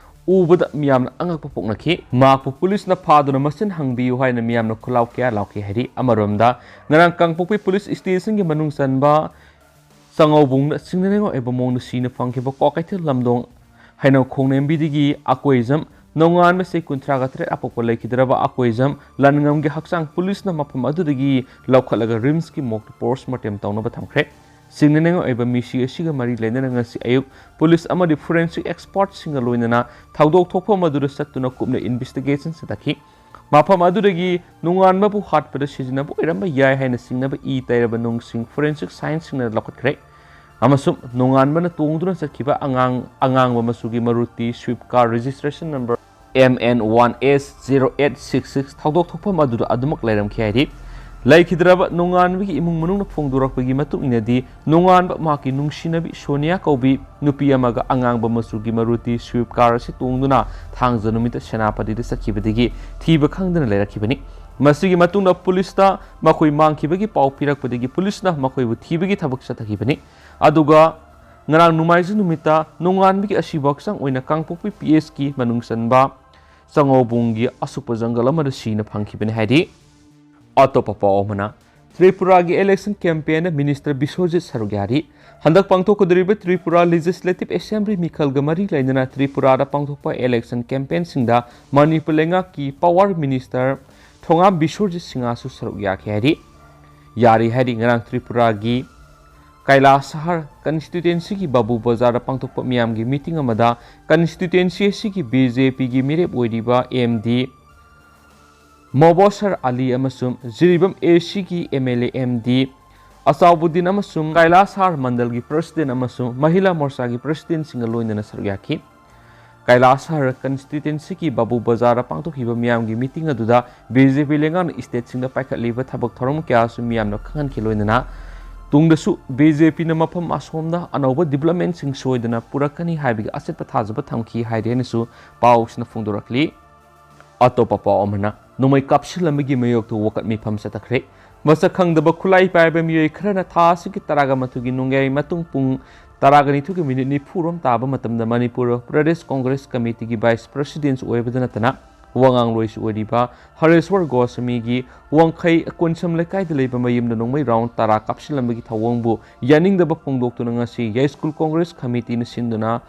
ꯎꯕꯗ ꯃꯤꯌꯥꯝꯅ ꯑꯉꯛꯄ ꯄꯣꯛꯅꯈꯤ꯫ ꯃꯍꯥꯛꯄꯨ ꯄꯨꯂꯤꯁꯅ ꯐꯥꯗꯨꯅ ꯃꯆꯤꯟ ꯍꯪꯕꯤꯌꯨ ꯍꯥꯏꯅ ꯃꯤꯌꯥꯝꯅ ꯈꯨꯜꯂꯥꯎ ꯀꯌꯥ ꯂꯥꯎꯈꯤ ꯍꯥꯏꯔꯤ꯫ ꯑꯃꯔꯣꯝꯗ, ꯉꯔꯥꯡ ꯀꯥꯡꯄꯣꯛꯄꯤ ꯄꯨꯂꯤꯁ ꯁ꯭ꯇꯦꯁꯟꯒꯤ ꯃꯅꯨꯡ ꯆꯟꯕ ꯆꯉꯧꯕꯨꯡꯗ ꯆꯤꯡꯅꯅꯤꯡꯉꯥꯏ ꯑꯣꯏꯕ ꯃꯑꯣꯡꯗ ꯁꯤꯅ ꯐꯪꯈꯤꯕ ꯀ꯭ꯋꯥꯀꯩꯊꯦꯜ ꯂꯝꯗꯣꯡ ꯍꯩꯅꯧ ꯈꯣꯡꯅꯦꯝꯕꯤꯗꯒꯤ ꯑꯀꯣꯏꯖꯝ ꯅꯣꯡꯉꯥꯟꯕꯁꯦ ꯀꯨꯟꯊ꯭ꯔꯥꯒ ꯇꯔꯦꯠ ꯑꯄꯣꯛꯄ ꯂꯩꯈꯤꯗ꯭ꯔꯕ ꯑꯀꯣꯏꯖꯝ ꯂꯟꯉꯝꯒꯤ ꯍꯛꯆꯥꯡ ꯄꯨꯂꯤꯁꯅ ꯃꯐꯝ ꯑꯗꯨꯗꯒꯤ ꯂꯧꯈꯠꯂꯒ ꯔꯤꯝꯁꯀꯤ ꯃꯣꯔꯒꯇ ꯄꯣꯁꯃꯣꯔꯇꯦꯝ ꯇꯧꯅꯕ ꯊꯝꯈ꯭ꯔꯦ꯫ ꯁꯤꯡꯅꯅꯤꯡꯉꯥꯏ ꯑꯣꯏꯕ ꯃꯤꯁꯤ ꯑꯁꯤꯒ ꯃꯔꯤ ꯂꯩꯅꯅ ꯉꯁꯤ ꯑꯌꯨꯛ ꯄꯨꯂꯤꯁ ꯑꯃꯗꯤ ꯐꯣꯔꯦꯟꯁꯤꯛ ꯑꯦꯛꯁꯄꯔꯠꯁꯤꯡꯒ ꯂꯣꯏꯅꯅ ꯊꯧꯗꯣꯛ ꯊꯣꯛꯐꯝ ꯑꯗꯨꯗ ꯆꯠꯇꯨꯅ ꯀꯨꯞꯅ ꯏꯟꯚꯦꯁꯇꯤꯒꯦꯁꯟ ꯆꯠꯊꯈꯤ꯫ ꯃꯐꯝ ꯑꯗꯨꯗꯒꯤ ꯅꯣꯡꯉꯥꯟꯕꯕꯨ ꯍꯥꯠꯄꯗ ꯁꯤꯖꯤꯟꯅꯕ ꯑꯣꯏꯔꯝꯕ ꯌꯥꯏ ꯍꯥꯏꯅ ꯆꯤꯡꯅꯕ ꯏ ꯇꯩꯔꯕ ꯅꯨꯡꯁꯤꯡ ꯐꯣꯔꯦꯟꯁꯤꯛ ꯁꯥꯏꯟꯁꯁꯤꯡꯅ ꯂꯧꯈꯠꯈ꯭ꯔꯦ꯫ ꯑꯃꯁꯨꯡ ꯅꯣꯡꯉꯥꯟꯕꯅ ꯇꯣꯡꯗꯨꯅ ꯆꯠꯈꯤꯕ ꯑꯉꯥꯡ ꯑꯉꯥꯡꯕ ꯃꯆꯨꯒꯤ Maruti swift car registration number M N one S zero eight six six ꯊꯧꯗꯣꯛ ꯊꯣꯛꯐꯝ ꯑꯗꯨꯗ ꯑꯗꯨꯃꯛ ꯂꯩꯔꯝꯈꯤ ꯍꯥꯏꯔꯤ꯫ ꯂꯩꯈꯤꯗ꯭ꯔꯕ ꯅꯣꯡꯉꯥꯟꯕꯒꯤ ꯏꯃꯨꯡ ꯃꯅꯨꯡꯅ ꯐꯣꯡꯗꯣꯔꯛꯄꯒꯤ ꯃꯇꯨꯡ ꯏꯟꯅꯗꯤ, ꯅꯣꯡꯉꯥꯟꯕ ꯃꯍꯥꯛꯀꯤ ꯅꯨꯡꯁꯤꯅꯕꯤ ꯁꯣꯅꯤꯌꯥ ꯀꯧꯕꯤ ꯅꯨꯄꯤ ꯑꯃꯒ ꯑꯉꯥꯡꯕ ꯃꯆꯨꯒꯤ ꯃꯔꯨꯇꯤ ꯁ꯭ꯋꯤꯐ ꯀꯥꯔ ꯑꯁꯤ ꯇꯣꯡꯗꯨꯅ ꯊꯥꯡꯖ ꯅꯨꯃꯤꯠꯇ ꯁꯦꯅꯥꯄꯇꯤꯗ ꯆꯠꯈꯤꯕꯗꯒꯤ ꯊꯤꯕ ꯈꯪꯗꯅ ꯂꯩꯔꯛꯈꯤꯕꯅꯤ꯫ ꯃꯁꯤꯒꯤ ꯃꯇꯨꯡꯗ ꯄꯨꯂꯤꯁꯇ ꯃꯈꯣꯏ ꯃꯥꯡꯈꯤꯕꯒꯤ ꯄꯥꯎ ꯄꯤꯔꯛꯄꯗꯒꯤ ꯄꯨꯂꯤꯁꯅ ꯃꯈꯣꯏꯕꯨ ꯊꯤꯕꯒꯤ ꯊꯕꯛ ꯆꯠꯊꯈꯤꯕꯅꯤ꯫ ꯑꯗꯨꯒ ꯉꯔꯥꯡ ꯅꯣꯡꯃꯥꯏꯖꯤꯡ ꯅꯨꯃꯤꯠꯇ ꯅꯣꯡꯉꯥꯟꯕꯒꯤ ꯑꯁꯤꯕ ꯍꯛꯆꯥꯡ ꯑꯣꯏꯅ ꯀꯥꯡꯄꯣꯛꯄꯤ P H ꯀꯤ ꯃꯅꯨꯡ ꯆꯟꯕ ꯆꯉꯧꯕꯨꯡꯒꯤ ꯑꯁꯨꯛꯄ ꯖꯪꯒꯜ ꯑꯃꯗ ꯁꯤꯅ ꯐꯪꯈꯤꯕꯅꯤ ꯍꯥꯏꯔꯤ꯫ ꯑꯇꯣꯞꯄ ꯄꯥꯎ ꯑꯃꯅ, ꯇ꯭ꯔꯤꯄꯨꯔꯥꯒꯤ ꯏꯂꯦꯛꯁꯟ ꯀꯦꯝꯄꯦꯟꯗ ꯃꯤꯅꯤꯁꯇꯔ ꯕꯤꯁ꯭ꯋꯖꯤꯠ ꯁꯔꯨꯛ ꯌꯥꯔꯤ꯫ ꯍꯟꯗꯛ ꯄꯥꯡꯊꯣꯛꯀꯗꯧꯔꯤꯕ ꯇ꯭ꯔꯤꯄꯨꯔꯥ ꯂꯦꯖꯤꯁꯂꯦꯇꯤꯚ ꯑꯦꯁꯦꯝꯕ꯭ꯂꯤ ꯃꯤꯈꯜꯒ ꯃꯔꯤ ꯂꯩꯅꯅ ꯇ꯭ꯔꯤꯄꯨꯔꯥꯗ ꯄꯥꯡꯊꯣꯛꯄ ꯏꯂꯦꯛꯁꯟ ꯀꯦꯝꯄꯦꯟꯁꯤꯡꯗ ꯃꯅꯤꯄꯨꯔ ꯂꯩꯉꯥꯛꯀꯤ ꯄꯥꯋꯔ ꯃꯤꯅꯤꯁꯇꯔ ꯊꯣꯉꯥꯝ ꯕꯤꯁ꯭ꯋꯖꯤꯠ ꯁꯤꯡꯍꯁꯨ ꯁꯔꯨꯛ ꯌꯥꯈꯤ ꯍꯥꯏꯔꯤ꯫ ꯌꯥꯔꯤ ꯍꯥꯏꯔꯤ꯫ ꯉꯔꯥꯡ ꯇ꯭ꯔꯤꯄꯨꯔꯥꯒꯤ ꯀꯩꯂꯥꯁꯍꯔ ꯀꯟꯁꯇꯤꯇ꯭ꯋꯦꯟꯁꯤꯒꯤ ꯕꯥꯕꯨ ꯕꯖꯥꯔꯗ ꯄꯥꯡꯊꯣꯛꯄ ꯃꯤꯌꯥꯝꯒꯤ ꯃꯤꯇꯤꯡ ꯑꯃꯗ ꯀꯟꯁꯇꯤꯇ꯭ꯋꯦꯟꯁꯤ ꯑꯁꯤꯒꯤ B J P ꯒꯤ ꯃꯤꯔꯦꯞ ꯑꯣꯏꯔꯤꯕ M D ꯃꯣꯕꯣꯁꯔ ꯑꯂꯤ ꯑꯃꯁꯨꯡ ꯖꯤꯔꯤꯕꯥꯝ A C ꯒꯤ M L A M D ꯑꯆꯥꯎꯕꯨꯗꯤꯟ ꯑꯃꯁꯨꯡ ꯀꯩꯂꯥꯁꯍꯔ ꯃꯟꯗꯜꯒꯤ ꯄ꯭ꯔꯁꯤꯗꯦꯟ ꯑꯃꯁꯨꯡ ꯃꯍꯤꯂꯥ ꯃꯣꯔꯆꯥꯒꯤ ꯄ꯭ꯔꯁꯤꯗꯦꯟꯁꯤꯡꯒ ꯂꯣꯏꯅꯅ ꯁꯔꯨꯛ ꯌꯥꯈꯤ꯫ ꯀꯩꯂꯥꯁꯍꯔ ꯀꯟꯁꯇꯤꯇ꯭ꯋꯦꯟꯁꯤꯒꯤ ꯕꯥꯕꯨ ꯕꯖꯥꯔꯗ ꯄꯥꯡꯊꯣꯛꯈꯤꯕ ꯃꯤꯌꯥꯝꯒꯤ ꯃꯤꯇꯤꯡ ꯑꯗꯨꯗ B J P ꯂꯩꯉꯥꯛꯅ ꯁ꯭ꯇꯦꯠꯁꯤꯡꯗ ꯄꯥꯏꯈꯠꯂꯤꯕ ꯊꯕꯛ ꯊꯧꯔꯝ ꯀꯌꯥꯁꯨ ꯃꯤꯌꯥꯝꯅ ꯈꯪꯍꯟꯈꯤ꯫ ꯂꯣꯏꯅꯅ ꯇꯨꯡꯗꯁꯨ B J P ꯅ ꯃꯐꯝ ꯑꯁꯣꯝꯗ ꯑꯅꯧꯕ ꯗꯤꯕ꯭ꯂꯞꯃꯦꯟꯁꯤꯡ ꯁꯣꯏꯗꯅ ꯄꯨꯔꯛꯀꯅꯤ ꯍꯥꯏꯕꯒꯤ ꯑꯆꯦꯠꯄ ꯊꯥꯖꯕ ꯊꯝꯈꯤ ꯍꯥꯏꯔꯦꯅꯁꯨ ꯄꯥꯎꯁꯤꯅ ꯐꯣꯡꯗꯣꯔꯛꯂꯤ꯫ ꯑꯇꯣꯞꯄ ꯄꯥꯎ ꯑꯃꯅ, ꯅꯣꯡꯃꯩ ꯀꯥꯞꯁꯤꯜꯂꯝꯕꯒꯤ ꯃꯌꯣꯛꯇ ꯋꯥꯀꯠ ꯃꯤꯐꯝ ꯆꯠꯊꯈ꯭ꯔꯦ꯫ ꯃꯁꯛ ꯈꯪꯗꯕ ꯈꯨꯠꯂꯥꯏ ꯄꯥꯏꯕ ꯃꯤꯑꯣꯏ ꯈꯔꯅ ꯊꯥ ꯑꯁꯤꯒꯤ ꯇꯔꯥꯒ ꯃꯥꯊꯣꯏꯒꯤ ꯅꯣꯡꯌꯥꯏ ꯃꯇꯨꯡ ꯄꯨꯡ ꯇꯔꯥꯒ ꯅꯤꯊꯣꯏꯒꯤ ꯃꯤꯅꯤꯠ ꯅꯤꯐꯨ ꯔꯣꯝ ꯇꯥꯕ ꯃꯇꯝꯗ ꯃꯅꯤꯄꯨꯔ ꯄ꯭ꯔꯗꯦꯁ ꯀꯣꯡꯒ꯭ꯔꯦꯁ ꯀꯃꯤꯇꯤꯒꯤ ꯚꯥꯏꯁ ꯄ꯭ꯔꯁꯤꯗꯦꯟꯁ ꯑꯣꯏꯕꯗ ꯅꯠꯇꯅ ꯋꯥꯉꯥꯡꯂꯣꯏꯁꯨ ꯑꯣꯏꯔꯤꯕ ꯍꯔꯦꯁ꯭ꯋꯔ ꯒꯣꯁ꯭ꯋꯥꯃꯤꯒꯤ ꯋꯥꯡꯈꯩ ꯀꯣꯟꯁꯝ ꯂꯩꯀꯥꯏꯗ ꯂꯩꯕ ꯃꯌꯨꯝꯗ ꯅꯣꯡꯃꯩ ꯔꯥꯎꯟ ꯇꯔꯥ ꯀꯥꯞꯁꯤꯜꯂꯝꯕꯒꯤ ꯊꯧꯑꯣꯡꯕꯨ ꯌꯥꯅꯤꯡꯗꯕ ꯐꯣꯡꯗꯣꯛꯇꯨꯅ ꯉꯁꯤ ꯌꯥꯏꯁ꯭ꯀꯨꯜ ꯀꯣꯡꯒ꯭ꯔꯦꯁ ꯀꯃꯤꯇꯤꯅ ꯁꯤꯟꯗꯨꯅ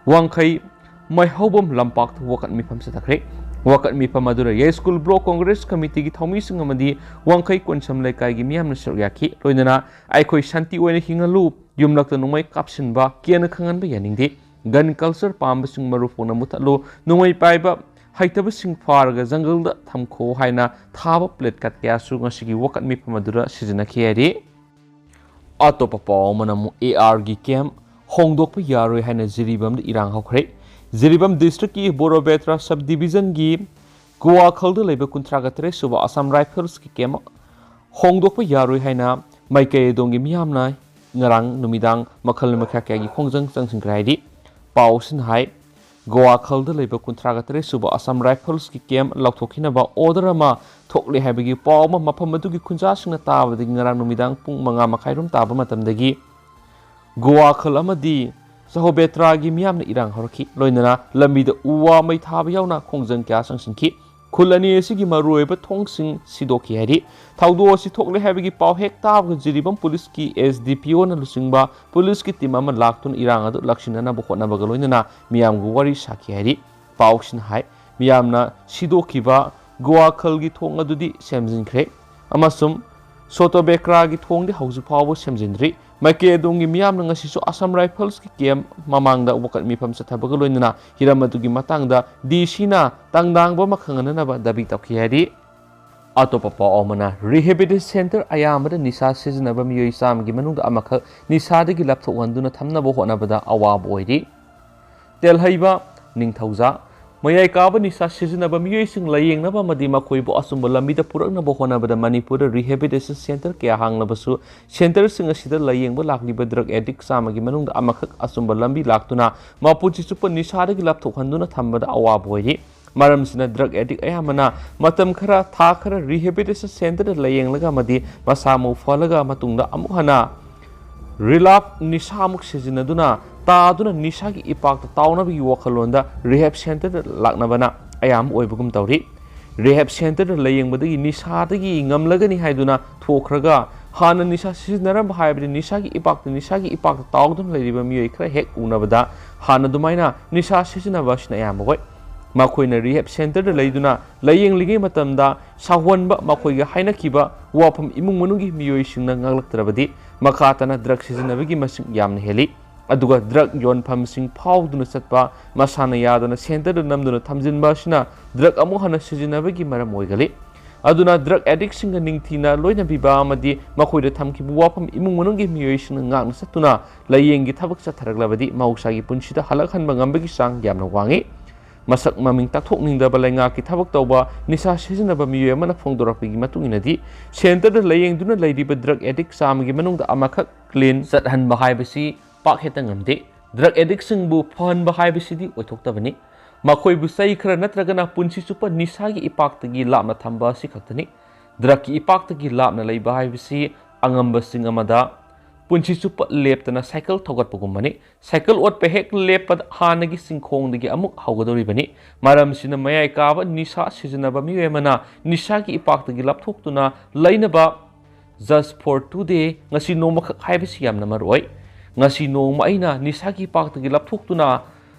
ꯋꯥꯡꯈꯩ ꯃꯩꯍꯧꯕꯝ ꯂꯝꯄꯥꯛꯇ ꯋꯥꯀꯠ ꯃꯤꯐꯝ ꯆꯠꯊꯈ꯭ꯔꯦ꯫ ꯋꯥꯀꯠ ꯃꯤꯐꯝ ꯑꯗꯨꯗ ꯌꯥꯏꯁ꯭ꯀꯨꯜ ꯕ꯭ꯂꯣꯛ ꯀꯣꯡꯒ꯭ꯔꯦꯁ ꯀꯃꯤꯇꯤꯒꯤ ꯊꯧꯃꯤꯁꯤꯡ ꯑꯃꯗꯤ ꯋꯥꯡꯈꯩ ꯀꯣꯟꯁꯝ ꯂꯩꯀꯥꯏꯒꯤ ꯃꯤꯌꯥꯝꯅ ꯁꯔꯨꯛ ꯌꯥꯈꯤ꯫ ꯂꯣꯏꯅꯅ "ꯑꯩꯈꯣꯏ ꯁꯥꯟꯇꯤ ꯑꯣꯏꯅ ꯍꯤꯡꯍꯜꯂꯨ, ꯌꯨꯝꯂꯛꯇ ꯅꯣꯡꯃꯩ ꯀꯥꯞꯁꯤꯟꯕ, ꯀꯤꯅ ꯈꯪꯍꯟꯕ ꯌꯥꯅꯤꯡꯗꯦ, ꯒꯟ ꯀꯜꯆꯔ ꯄꯥꯝꯕꯁꯤꯡ ꯃꯔꯨ ꯐꯣꯡꯅ ꯃꯨꯊꯠꯂꯨ, ꯅꯣꯡꯃꯩ ꯄꯥꯏꯕ ꯍꯩꯇꯕꯁꯤꯡ ꯐꯥꯔꯒ ꯖꯪꯒꯜꯗ ꯊꯝꯈꯣ" ꯍꯥꯏꯅ ꯊꯥꯕ placard ꯀꯌꯥꯁꯨ ꯉꯁꯤꯒꯤ ꯋꯥꯀꯠ ꯃꯤꯐꯝ ꯑꯗꯨꯗ ꯁꯤꯖꯤꯟꯅꯈꯤ ꯍꯥꯏꯔꯤ꯫ ꯑꯇꯣꯞꯄ ꯄꯥꯎ ꯑꯃꯅ ꯑꯃꯨꯛ ARꯒꯤ ꯀꯦꯝꯞ ꯍꯣꯡꯗꯣꯛꯄ ꯌꯥꯔꯣꯏ ꯍꯥꯏꯅ ꯖꯤꯔꯤꯕꯥꯝꯗ ꯏꯔꯥꯡ ꯍꯧꯈ꯭ꯔꯦ꯫ ꯖꯤꯔꯤꯕꯥꯝ ꯗꯤꯁꯇ꯭ꯔꯤꯛꯀꯤ ꯕꯣꯔꯣꯕꯦꯇ꯭ꯔꯥ ꯁꯕ ꯗꯤꯕꯤꯖꯟꯒꯤ ꯒꯣꯋꯥꯈꯜꯗ ꯂꯩꯕ ꯀꯨꯟꯊ꯭ꯔꯥꯒ ꯇꯔꯦꯠ ꯁꯨꯕ ꯑꯁꯥꯝ ꯔꯥꯏꯐꯜꯁꯀꯤ ꯀꯦꯝꯞ ꯍꯣꯡꯗꯣꯛꯄ ꯌꯥꯔꯣꯏ ꯍꯥꯏꯅ ꯃꯥꯏꯀꯩ ꯑꯗꯣꯝꯒꯤ ꯃꯤꯌꯥꯝꯅ ꯉꯔꯥꯡ ꯅꯨꯃꯤꯗꯥꯡ ꯃꯈꯜ ꯃꯈꯥ ꯀꯌꯥꯒꯤ ꯈꯣꯡꯖꯪ ꯆꯪꯁꯤꯟꯈ꯭ꯔꯦ ꯍꯥꯏꯔꯤ꯫ ꯄꯥꯎꯁꯤꯅ ꯍꯥꯏ, ꯒꯣꯋꯥꯈꯜꯗ ꯂꯩꯕ ꯀꯨꯟꯊ꯭ꯔꯥꯒ ꯇꯔꯦꯠ ꯁꯨꯕ ꯑꯁꯥꯝ ꯔꯥꯏꯐꯜꯁꯀꯤ ꯀꯦꯝꯞ ꯂꯧꯊꯣꯛꯈꯤꯅꯕ order ꯑꯃ ꯊꯣꯛꯂꯦ ꯍꯥꯏꯕꯒꯤ ꯄꯥꯎ ꯑꯃ ꯃꯐꯝ ꯑꯗꯨꯒꯤ ꯈꯨꯟꯖꯥꯁꯤꯡꯅ ꯇꯥꯕꯗꯒꯤ ꯉꯔꯥꯡ ꯅꯨꯃꯤꯗꯥꯡ ꯄꯨꯡ ꯃꯉꯥ ꯃꯈꯥꯏꯔꯣꯝ ꯇꯥꯕ ꯃꯇꯝꯗꯒꯤ ꯒꯣꯋꯥꯈꯜ ꯑꯃꯗꯤ ꯆꯍꯣꯕꯦꯇ꯭ꯔꯥꯒꯤ ꯃꯤꯌꯥꯝꯅ ꯏꯔꯥꯡ ꯍꯧꯔꯛꯈꯤ꯫ ꯂꯣꯏꯅꯅ ꯂꯝꯕꯤꯗ ꯎ ꯋꯥ ꯃꯩ ꯊꯥꯕ ꯌꯥꯎꯅ ꯈꯣꯡꯖꯪ ꯀꯌꯥ ꯆꯪꯁꯤꯟꯈꯤ꯫ ꯈꯨꯜ ꯑꯅꯤ ꯑꯁꯤꯒꯤ ꯃꯔꯨꯑꯣꯏꯕ ꯊꯣꯡꯁꯤꯡ ꯁꯤꯗꯣꯛꯈꯤ ꯍꯥꯏꯔꯤ꯫ ꯊꯧꯗꯣꯛ ꯑꯁꯤ ꯊꯣꯛꯂꯦ ꯍꯥꯏꯕꯒꯤ ꯄꯥꯎ ꯍꯦꯛ ꯇꯥꯕꯒ ꯖꯤꯔꯤꯕꯥꯝ ꯄꯨꯂꯤꯁꯀꯤ SDPOꯅ ꯂꯨꯆꯤꯡꯕ ꯄꯨꯂꯤꯁꯀꯤ ꯇꯤꯝ ꯑꯃ ꯂꯥꯛꯇꯨꯅ ꯏꯔꯥꯡ ꯑꯗꯨ ꯂꯥꯛꯁꯤꯟꯅꯅꯕ ꯍꯣꯠꯅꯕꯒ ꯂꯣꯏꯅꯅ ꯃꯤꯌꯥꯝꯒ ꯋꯥꯔꯤ ꯁꯥꯈꯤ ꯍꯥꯏꯔꯤ꯫ ꯄꯥꯎꯁꯤꯅ ꯍꯥꯏ, ꯃꯤꯌꯥꯝꯅ ꯁꯤꯗꯣꯛꯈꯤꯕ ꯒꯣꯋꯥꯈꯜꯒꯤ ꯊꯣꯡ ꯑꯗꯨꯗꯤ ꯁꯦꯝꯖꯤꯟꯈ꯭ꯔꯦ ꯑꯃꯁꯨꯡ ꯁꯣꯇꯣꯕꯦꯀ꯭ꯔꯥꯒꯤ ꯊꯣꯡꯗꯤ ꯍꯧꯖꯤꯛ ꯐꯥꯎꯕ ꯁꯦꯝꯖꯤꯟꯗ꯭ꯔꯤ꯫ ꯃꯥꯏꯀꯩ ꯑꯗꯣꯝꯒꯤ ꯃꯤꯌꯥꯝꯅ ꯉꯁꯤꯁꯨ ꯑꯁꯥꯝ ꯔꯥꯏꯐꯜꯁꯀꯤ ꯀꯦꯝꯞ ꯃꯃꯥꯡꯗ ꯋꯥꯀꯠ ꯃꯤꯐꯝ ꯆꯠꯊꯕꯒ ꯂꯣꯏꯅꯅ ꯍꯤꯔꯝ ꯑꯗꯨꯒꯤ ꯃꯇꯥꯡꯗ DCꯅ ꯇꯥꯡꯗꯥꯡꯕ ꯑꯃ ꯈꯪꯍꯟꯅꯅꯕ ꯗꯥꯕꯤ ꯇꯧꯈꯤ ꯍꯥꯏꯔꯤ꯫ ꯑꯇꯣꯞꯄ ꯄꯥꯎ ꯑꯃꯅ, rehabilitation centre ꯑꯌꯥꯝꯕꯗ ꯅꯤꯁꯥ ꯁꯤꯖꯤꯟꯅꯕ ꯃꯤꯑꯣꯏ ꯆꯥꯝꯃꯒꯤ ꯃꯅꯨꯡꯗ ꯑꯃꯈꯛ ꯅꯤꯁꯥꯗꯒꯤ ꯂꯥꯞꯊꯣꯛꯍꯟꯗꯨꯅ ꯊꯝꯅꯕ ꯍꯣꯠꯅꯕꯗ ꯑꯋꯥꯕ ꯑꯣꯏꯔꯤ꯫ ꯇꯦꯜꯍꯩꯕ, ꯅꯤꯡꯊꯧꯖꯥ, ꯃꯌꯥꯏ ꯀꯥꯕ ꯅꯤꯁꯥ ꯁꯤꯖꯤꯟꯅꯕ ꯃꯤꯑꯣꯏꯁꯤꯡ ꯂꯥꯌꯦꯡꯅꯕ ꯑꯃꯗꯤ ꯃꯈꯣꯏꯕꯨ ꯑꯆꯨꯝꯕ ꯂꯝꯕꯤꯗ ꯄꯨꯔꯛꯅꯕ ꯍꯣꯠꯅꯕꯗ ꯃꯅꯤꯄꯨꯔꯗ rehabilitation centre ꯀꯌꯥ ꯍꯥꯡꯂꯕꯁꯨ, centreꯁꯤꯡ ꯑꯁꯤꯗ ꯂꯥꯌꯦꯡꯕ ꯂꯥꯛꯂꯤꯕ drug addict ꯆꯥꯝꯃꯒꯤ ꯃꯅꯨꯡꯗ ꯑꯃꯈꯛ ꯑꯆꯨꯝꯕ ꯂꯝꯕꯤ ꯂꯥꯛꯇꯨꯅ ꯃꯄꯨꯟꯁꯤ ꯆꯨꯞꯄ ꯅꯤꯁꯥꯗꯒꯤ ꯂꯥꯞꯊꯣꯛꯍꯟꯗꯨꯅ ꯊꯝꯕꯗ ꯑꯋꯥꯕ ꯑꯣꯏꯔꯤ꯫ ꯃꯔꯝꯁꯤꯅ drug addict ꯑꯌꯥꯝꯕꯅ ꯃꯇꯝ ꯈꯔ, ꯊꯥ ꯈꯔ rehabilitation centreꯗ ꯂꯥꯌꯦꯡꯂꯒ ꯑꯃꯗꯤ ꯃꯁꯥ ꯃꯎ ꯐꯍꯜꯂꯒ ꯃꯇꯨꯡꯗ ꯑꯃꯨꯛ ꯍꯟꯅ relapse, ꯅꯤꯁꯥ ꯑꯃꯨꯛ ꯁꯤꯖꯤꯟꯅꯗꯨꯅ, ꯇꯥꯗꯨꯅ ꯅꯤꯁꯥꯒꯤ ꯏꯄꯥꯛꯇ ꯇꯥꯎꯅꯕꯒꯤ ꯋꯥꯈꯜꯂꯣꯟꯗ rehab centreꯗ ꯂꯥꯛꯅꯕꯅ ꯑꯌꯥꯝꯕ ꯑꯣꯏꯕꯒꯨꯝ ꯇꯧꯔꯤ꯫ Rehab centreꯗ ꯂꯥꯌꯦꯡꯕꯗꯒꯤ ꯅꯤꯁꯥꯗꯒꯤ ꯉꯝꯂꯒꯅꯤ ꯍꯥꯏꯗꯨꯅ ꯊꯣꯛꯈ꯭ꯔꯒ, ꯍꯥꯟꯅ ꯅꯤꯁꯥ ꯁꯤꯖꯤꯟꯅꯔꯝꯕ ꯍꯥꯏꯕꯗꯤ ꯅꯤꯁꯥꯒꯤ ꯏꯄꯥꯛꯇ, ꯅꯤꯁꯥꯒꯤ ꯏꯄꯥꯛꯇ ꯇꯥꯎꯗꯨꯅ ꯂꯩꯔꯤꯕ ꯃꯤꯑꯣꯏ ꯈꯔ ꯍꯦꯛ ꯎꯅꯕꯗ ꯍꯥꯟꯅ ꯑꯗꯨꯃꯥꯏꯅ ꯅꯤꯁꯥ ꯁꯤꯖꯤꯟꯅꯕ ꯑꯁꯤꯅ ꯑꯌꯥꯝꯕ ꯑꯣꯏ꯫ ꯃꯈꯣꯏꯅ ꯔꯤꯍꯦꯕ ꯁꯦꯟꯇꯔꯗ ꯂꯩꯗꯨꯅ ꯂꯥꯌꯦꯡꯂꯤꯉꯩ ꯃꯇꯝꯗ ꯁꯥꯎꯍꯟꯕ, ꯃꯈꯣꯏꯒ ꯍꯥꯏꯅꯈꯤꯕ ꯋꯥꯐꯝ ꯏꯃꯨꯡ ꯃꯅꯨꯡꯒꯤ ꯃꯤꯑꯣꯏꯁꯤꯡꯅ ꯉꯥꯛꯂꯛꯇ꯭ꯔꯕꯗꯤ ꯃꯈꯥ ꯇꯥꯅ ꯗ꯭ꯔꯒ ꯁꯤꯖꯤꯟꯅꯕꯒꯤ ꯃꯁꯤꯡ ꯌꯥꯝꯅ ꯍꯦꯜꯂꯤ꯫ ꯑꯗꯨꯒ ꯗ꯭ꯔꯒ ꯌꯣꯟꯐꯝꯁꯤꯡ ꯐꯥꯎꯗꯨꯅ ꯆꯠꯄ, ꯃꯁꯥꯅ ꯌꯥꯗꯅ ꯁꯦꯟꯇꯔꯗ ꯅꯝꯗꯨꯅ ꯊꯝꯖꯤꯟꯕ ꯑꯁꯤꯅ ꯗ꯭ꯔꯒ ꯑꯃꯨꯛ ꯍꯟꯅ ꯁꯤꯖꯤꯟꯅꯕꯒꯤ ꯃꯔꯝ ꯑꯣꯏꯒꯜꯂꯤ꯫ ꯑꯗꯨꯅ ꯗ꯭ꯔꯒ ꯑꯦꯗꯤꯛꯁꯤꯡꯒ ꯅꯤꯡꯊꯤꯅ ꯂꯣꯏꯅꯕꯤꯕ ꯑꯃꯗꯤ ꯃꯈꯣꯏꯗ ꯊꯝꯈꯤꯕ ꯋꯥꯐꯝ ꯏꯃꯨꯡ ꯃꯅꯨꯡꯒꯤ ꯃꯤꯑꯣꯏꯁꯤꯡꯅ ꯉꯥꯛꯅ ꯆꯠꯇꯨꯅ ꯂꯥꯌꯦꯡꯒꯤ ꯊꯕꯛ ꯆꯠꯊꯔꯛꯂꯕꯗꯤ ꯃꯍꯧꯁꯥꯒꯤ ꯄꯨꯟꯁꯤꯗ ꯍꯜꯂꯛꯍꯟꯕ ꯉꯝꯕꯒꯤ ꯆꯥꯡ ꯌꯥꯝꯅ ꯋꯥꯡꯏ꯫ ꯃꯁꯛ ꯃꯃꯤꯡ ꯇꯥꯛꯊꯣꯛꯅꯤꯡꯗꯕ ꯂꯩꯉꯥꯛꯀꯤ ꯊꯕꯛ ꯇꯧꯕ ꯅꯤꯁꯥ ꯁꯤꯖꯤꯟꯅꯕ ꯃꯤꯑꯣꯏ ꯑꯃꯅ ꯐꯣꯡꯗꯣꯔꯛꯄꯒꯤ ꯃꯇꯨꯡ ꯏꯟꯅꯗꯤ, ꯁꯦꯟꯇꯔꯗ ꯂꯥꯌꯦꯡꯗꯨꯅ ꯂꯩꯔꯤꯕ ꯗ꯭ꯔꯒ ꯑꯦꯗꯤꯛ ꯆꯥꯝꯃꯒꯤ ꯃꯅꯨꯡꯗ ꯑꯃꯈꯛ ꯀ꯭ꯂꯤꯟ ꯆꯠꯍꯟꯕ ꯍꯥꯏꯕꯁꯤ ꯄꯥꯛ ꯍꯦꯛꯇ ꯉꯝꯗꯦ꯫ ꯗ꯭ꯔꯒ ꯑꯦꯗꯤꯛꯁꯤꯡꯕꯨ ꯐꯍꯟꯕ ꯍꯥꯏꯕꯁꯤꯗꯤ ꯑꯣꯏꯊꯣꯛꯇꯕꯅꯤ꯫ ꯃꯈꯣꯏꯕꯨ ꯆꯍꯤ ꯈꯔ ꯅꯠꯇ꯭ꯔꯒꯅ ꯄꯨꯟꯁꯤ ꯆꯨꯞꯄ ꯅꯤꯁꯥꯒꯤ ꯏꯄꯥꯛꯇꯒꯤ ꯂꯥꯞꯅ ꯊꯝꯕ ꯑꯁꯤ ꯈꯛꯇꯅꯤ꯫ ꯗ꯭ꯔꯒꯀꯤ ꯏꯄꯥꯛꯇꯒꯤ ꯂꯥꯞꯅ ꯂꯩꯕ ꯍꯥꯏꯕꯁꯤ ꯑꯉꯝꯕꯁꯤꯡ ꯑꯃꯗ ꯄꯨꯟꯁꯤ ꯆꯨꯞꯄ ꯂꯦꯞꯇꯅ ꯁꯥꯏꯀꯜ ꯊꯧꯒꯠꯄꯒꯨꯝꯕꯅꯤ꯫ ꯁꯥꯏꯀꯜ ꯑꯣꯠꯄ ꯍꯦꯛ ꯂꯦꯞꯄꯗ ꯍꯥꯟꯅꯒꯤ ꯆꯤꯡꯈꯣꯡꯗꯒꯤ ꯑꯃꯨꯛ ꯍꯧꯒꯗꯧꯔꯤꯕꯅꯤ꯫ ꯃꯔꯝꯁꯤꯅ ꯃꯌꯥꯏ ꯀꯥꯕ ꯅꯤꯁꯥ ꯁꯤꯖꯤꯟꯅꯕ ꯃꯤꯑꯣꯏ ꯑꯃꯅ ꯅꯤꯁꯥꯒꯤ ꯏꯄꯥꯛꯇꯒꯤ ꯂꯥꯞꯊꯣꯛꯇꯨꯅ ꯂꯩꯅꯕ Just for today, ꯉꯁꯤ ꯅꯣꯡꯃꯈꯛ ꯍꯥꯏꯕꯁꯤ ꯌꯥꯝꯅ ꯃꯔꯨ ꯑꯣꯏ꯫ ꯉꯁꯤ ꯅꯣꯡꯃ ꯑꯩꯅ ꯅꯤꯁꯥꯒꯤ ꯏꯄꯥꯛꯇꯒꯤ ꯂꯥꯞꯊꯣꯛꯇꯨꯅ